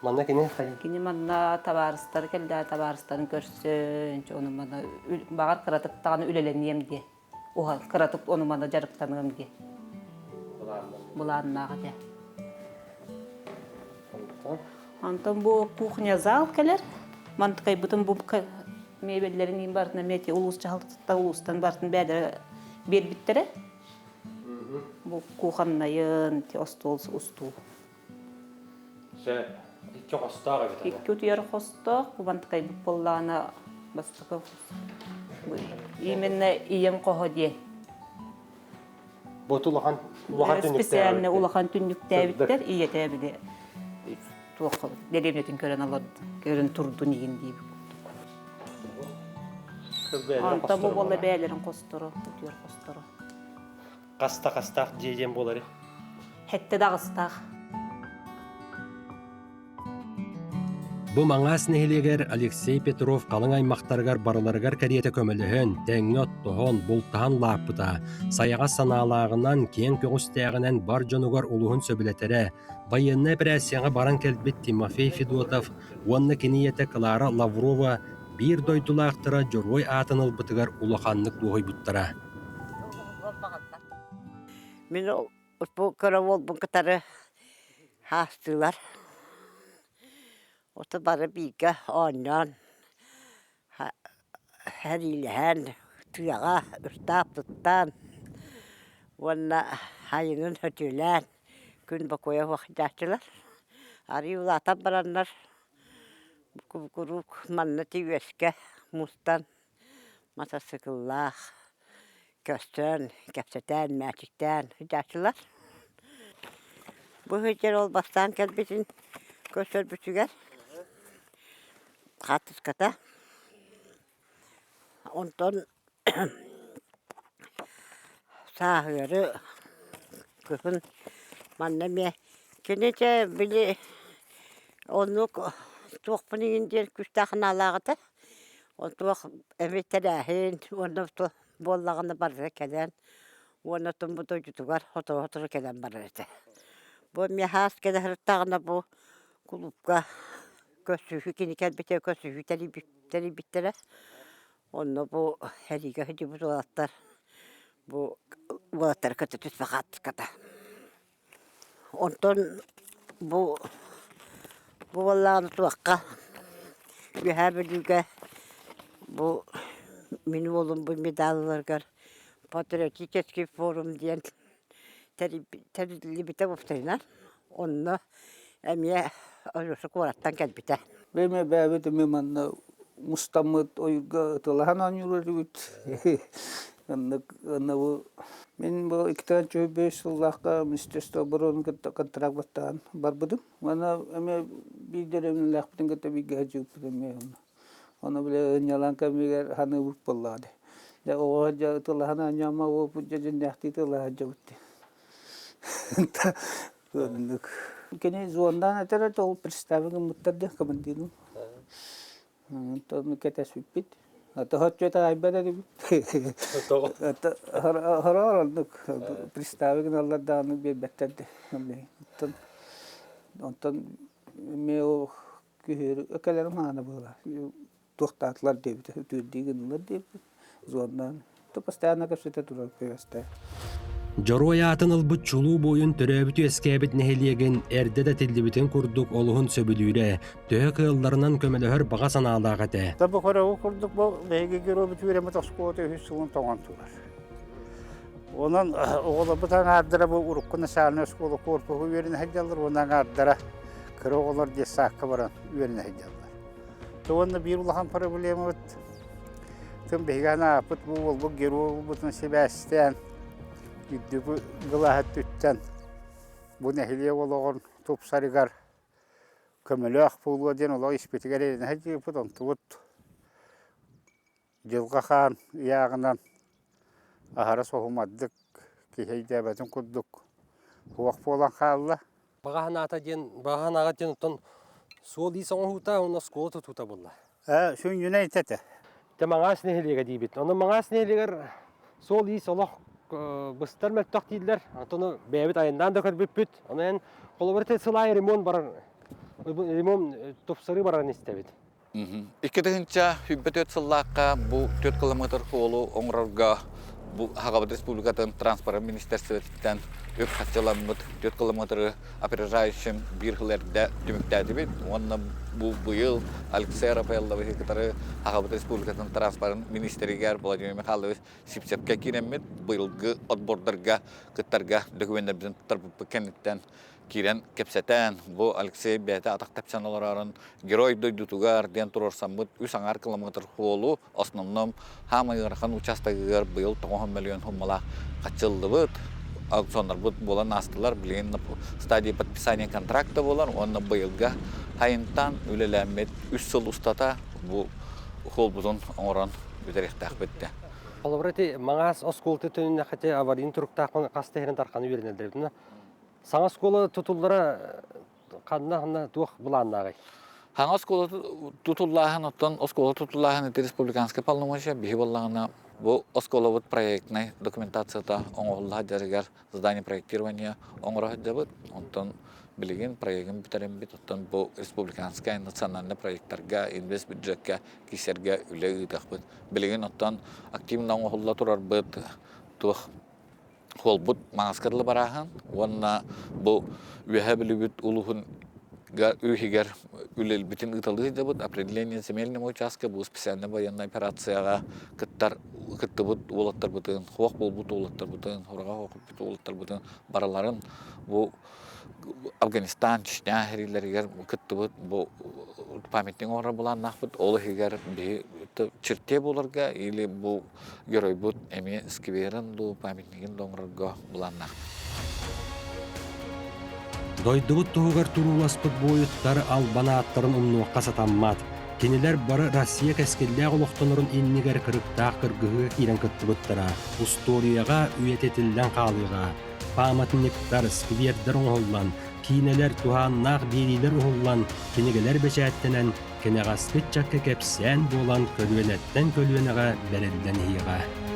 Speaker 7: Манна кини
Speaker 19: Кини манна табаарыстары кэллэ, табаарыстарын көрсөн, ону манна баҕар кыратык даҕаны үлэлэниэм диэ. Уһа кыратык ону манна дьарыктаныам диэ. Былааннаах этэ. Онтон бу кухня зал кэлэр. Мантыкайбытын бу мебеллэрин иин барытын эмиэ ити улуус дьаһалтатыттан улуустан барытын бэйэлэрэ биэрбиттэрэ. Бу кухоннайын, ити остуол устуу.
Speaker 7: Сөп. Икки хостоох эбит аны.
Speaker 19: Икки утуйар хостоох, бу мантыкайбыт буоллаҕына бастакы именно ийэм хоһо диэн.
Speaker 7: Бу улахан улахан түннүктээбиттэр.
Speaker 19: Специально улахан түннүктээбиттэр ийэтэ били туох дэриэбинэтин көрөн олорд көрөн турдун игин диэбит курдук. Онтон бу буолла бэйэлэрин хосторо, утуйар хосторо.
Speaker 7: Хаста хастаах дьиэ диэн буолары?
Speaker 19: Хэттэ даҕыстаах.
Speaker 1: Бу Маҥаас нэһилиэгэр Алексей Петров халыҥ аймахтарыгар барыларыгар кэриэтэ көмөлөһөн, тэҥҥэ оттоһон, бултаһан лааппыта, сайаҕас санаалааҕынан, киэҥ көҕүстээҕинэн бар дьонугар улуһун сөбүлэтэрэ, байыаннай эпэрээссийэҕэ баран кэлбит Тимофей Федотов уонна кини ийэтэ Клара Лаврова биир дойдулаахтара Дьоруой аатын ылбытыгар улаханнык дуоһуйбуттара.
Speaker 21: Мин бу кыра уолбун кытары хаастыылар. Ото бары бииргэ оонньоон, сэриилэһэн, тыаҕа ыстаап туттаан уонна сайынын сөтүөлээн күн бокуойа суох Арыый улаатан бараннар куруук манна үөскэ мустан матасыыкыллаах көрсөн, кэпсэтэн, мээчиктээн сылдьааччылар. Бу сылдьар ол бастаан кэлбитин көрсөрбүтүгэр хаартыската. Онтон сааһыары кыһын манна эмиэ кини дьэ били оннук туохпун иһин диэн күүстээх санаалаах этэ. Туох эмит тэрээһин уонна буоллаҕына барыта кэлэн уонна оттон бу дойдутугар сотору-сотору кэлэн барар этэ. Бу эмиэ хаас кэлэ сырыттаҕына бу кулуупка көрсүһүү кини кэлбитэ көрсүһүү тэрийбиттэрэ. Онно бу сэриигэ сылдьыбыт уолаттар бу уолаттары кытта түспэ хааттыката. Онтон бу бу буоллаҕына туохха Үөһээ Бүлүүгэ бу мин уолум бу медалларыгар патриотический форум диэн тэриллибитэ уопсайынан. Онно эмиэ Алеша куораттан кэлбитэ.
Speaker 2: Бэйэм бэйэбит эмиэ манна мустаммыт ойуурга ытылаһан оонньуур этибит. Оннук онно бу мин бу 2005 сыллаахха Министерство обороны кытта контракт баттаан барбытым. Уонна эмиэ биир дэриэбинэлээхпитин кытта бииргэ сылдьыбыппыт эмиэ онно. Ону били ынньалаан кэмигэр саныыбыт буоллаҕа дии. Дьэ оҕо дьэ ытылаһан оонньомо уопут дьэ дьиннээхтии ытылаһа сылдьабыт дии. Оннук. Кини звоннаан этэр этэ, ол представи гыммыттар диэн командирым. Онтон кэтэспиппит. Тоһоччу айбат этибит. Хороор оннук представи гыналлар даҕаны биэрбэттэр де. Онтон онтон эмиэ ол күһүөрү кэлэрим хаана буолар. Туохтаатылар диэбитэ, үтүөрдүү гыннылар диэбитэ. Зоннаан. То постоянно кэпсэтэ турар күөстэй.
Speaker 1: Дьоруой аатын ылбыт чулуу буойун төрөөбүт-үөскээбит нэһилиэгин эрдэ да тиллибитин курдук олуһун сөбүлүүрэ, төһө кыалларынан көмөлөһөр баҕа санаалаах этэ.
Speaker 20: Бу көрөбү курдук бу биһиги геройбут үөрэммит оскуолата үһүс сылын тоҥон турар. Онон оҕолорбут аҥаардара бу урукку начальнай оскуола корпуһу үөрэнэ сылдьаллар уонна аҥаардара кыра оҕолор детсадка баран үөрэнэ сылдьаллар. Уонна биир улахан проблемабыт Тым биһиги анааппыт бу уолбут герой буолбутун сибээстээн үрдүкү кылааһы өттүттэн бу нэһилиэк олоҕун тупсарыгар көмөлөөх буолуо диэн олох испитигэр эрэнэ сылдьыбыппыт, онтубут дьылҕа хаан ыйааҕынан аһара соһумардык киһи өйдөөбөтүн курдук суох буолан хаалла.
Speaker 7: Баҕа санаата диэн, баҕа санааҕа диэн оттон суол-иис оҥоһуута уонна оскуола тутуута буолла.
Speaker 20: Сүнньүнэ ити этэ.
Speaker 7: Дьэ Маҥаас нэһилиэгэ диибит. Ону Маҥаас нэһилиэгэр суол-иис олох быстар мөлтөх дииллэр. Онтон бэйэбит айаннаан да көрбүппүт. Ону эн холобур ити сыл аайы ремонт барар, ремонт тупсарыы барарын истэбит.
Speaker 6: 2024 сыллаахха бу 4 километр суолу оҥорорго бу Сахабыт Республикатын транспорын министерствотыттан үп харчыламмыт 4 километры опережающим биир сыл эрдэ түмүктээтибит уонна бу быйыл Алексей Рафаэлловиһы кытары Сахабыт Республикатын транспорын министригэр Владимир Михайлович Сипсепкэ киирэммит быйылгы отбордарга кыттарга документарбытын туттарбыппыт кэнниттэн киирэн кэпсэтэн, бу Алексей бэйэтэ атах тэпсэн олорорун герой дойдутугар диэн туруорсаммыт үс аҥаар километр суолу основном хаамай ыарахан учаастагыгар быйыл 90 миллион суммалаах хаччыллыбыт аукционнарбыт буолан аастылар. Билигин стадия подписания контракта буолар уонна быйылга хайынтан үлэлээммит үс сыл устата бу суолбутун оҥорон бүтэриэхтээхпит да.
Speaker 7: Холобура ити Маҥаас оскуолатын түнүннэххэ аварийный туруктаахпын хас да иһэрин тарханы үөрэнэллэр. Саҥа оскуола тутуллара ханна-ханна туох былааннааҕый?
Speaker 6: Саҥа оскуола тутуллааһын, оттон оскуола тутуллааһын ити республиканскай полномочия биһи буоллаҕына бу оскуолабыт проектнай документацията оҥоһулла сылдьарыгар здание проектирования оҥоро сылдьабыт. Онтон билигин проегын бүтэрэммит, оттон бу республиканскай национальнай проектарга, инвест бюджекка киирсэргэ үлэ ыытыахпыт. Билигин оттон активно оҥоһулла турарбыт туох Холбут маҥаска дылы барааһын уонна бу Үөһээ Бүлүүбүт улууһун үһүгэр үлэлбитин ыыталыы сылдьабыт. Определение земельного участка бу специальнай военной операцияҕа кыттар кыттыбыт уолаттарбытын, суох буолбут уолаттарбытын, сураҕа суох уолаттарбытын барыларын бу Афганистан, Чечня сэриилэригэр кыттыбыт бу памятник оҥорор былааннаахпыт. Ол иһигэр биһи черте буоларга или бу геройбут эмиэ скверин дуу, памятнигын да оҥорорго былааннаахпыт.
Speaker 1: Дойдубут туһугар турууласпыт буойуттар албан ааттарын умнуохха сатаммат. Кинилэр бары Россия кэскиллээх олохтонорун иннигэр кырыктаах кыргыһыы киирэн кыттыбыттара, устуоруйаҕа үйэтитиллэн хаалыаҕа. Пааматынньыктар, сквердэр оҥоһуллан, киинэлэр, туһааннаах биэриилэр уһуллан, кинигэлэр бэчээттэнэн, кэнэҕэски ыччакка кэпсээн буолан көлүөнэттэн көлүөнэҕэ бэриллэн иһиэҕэ.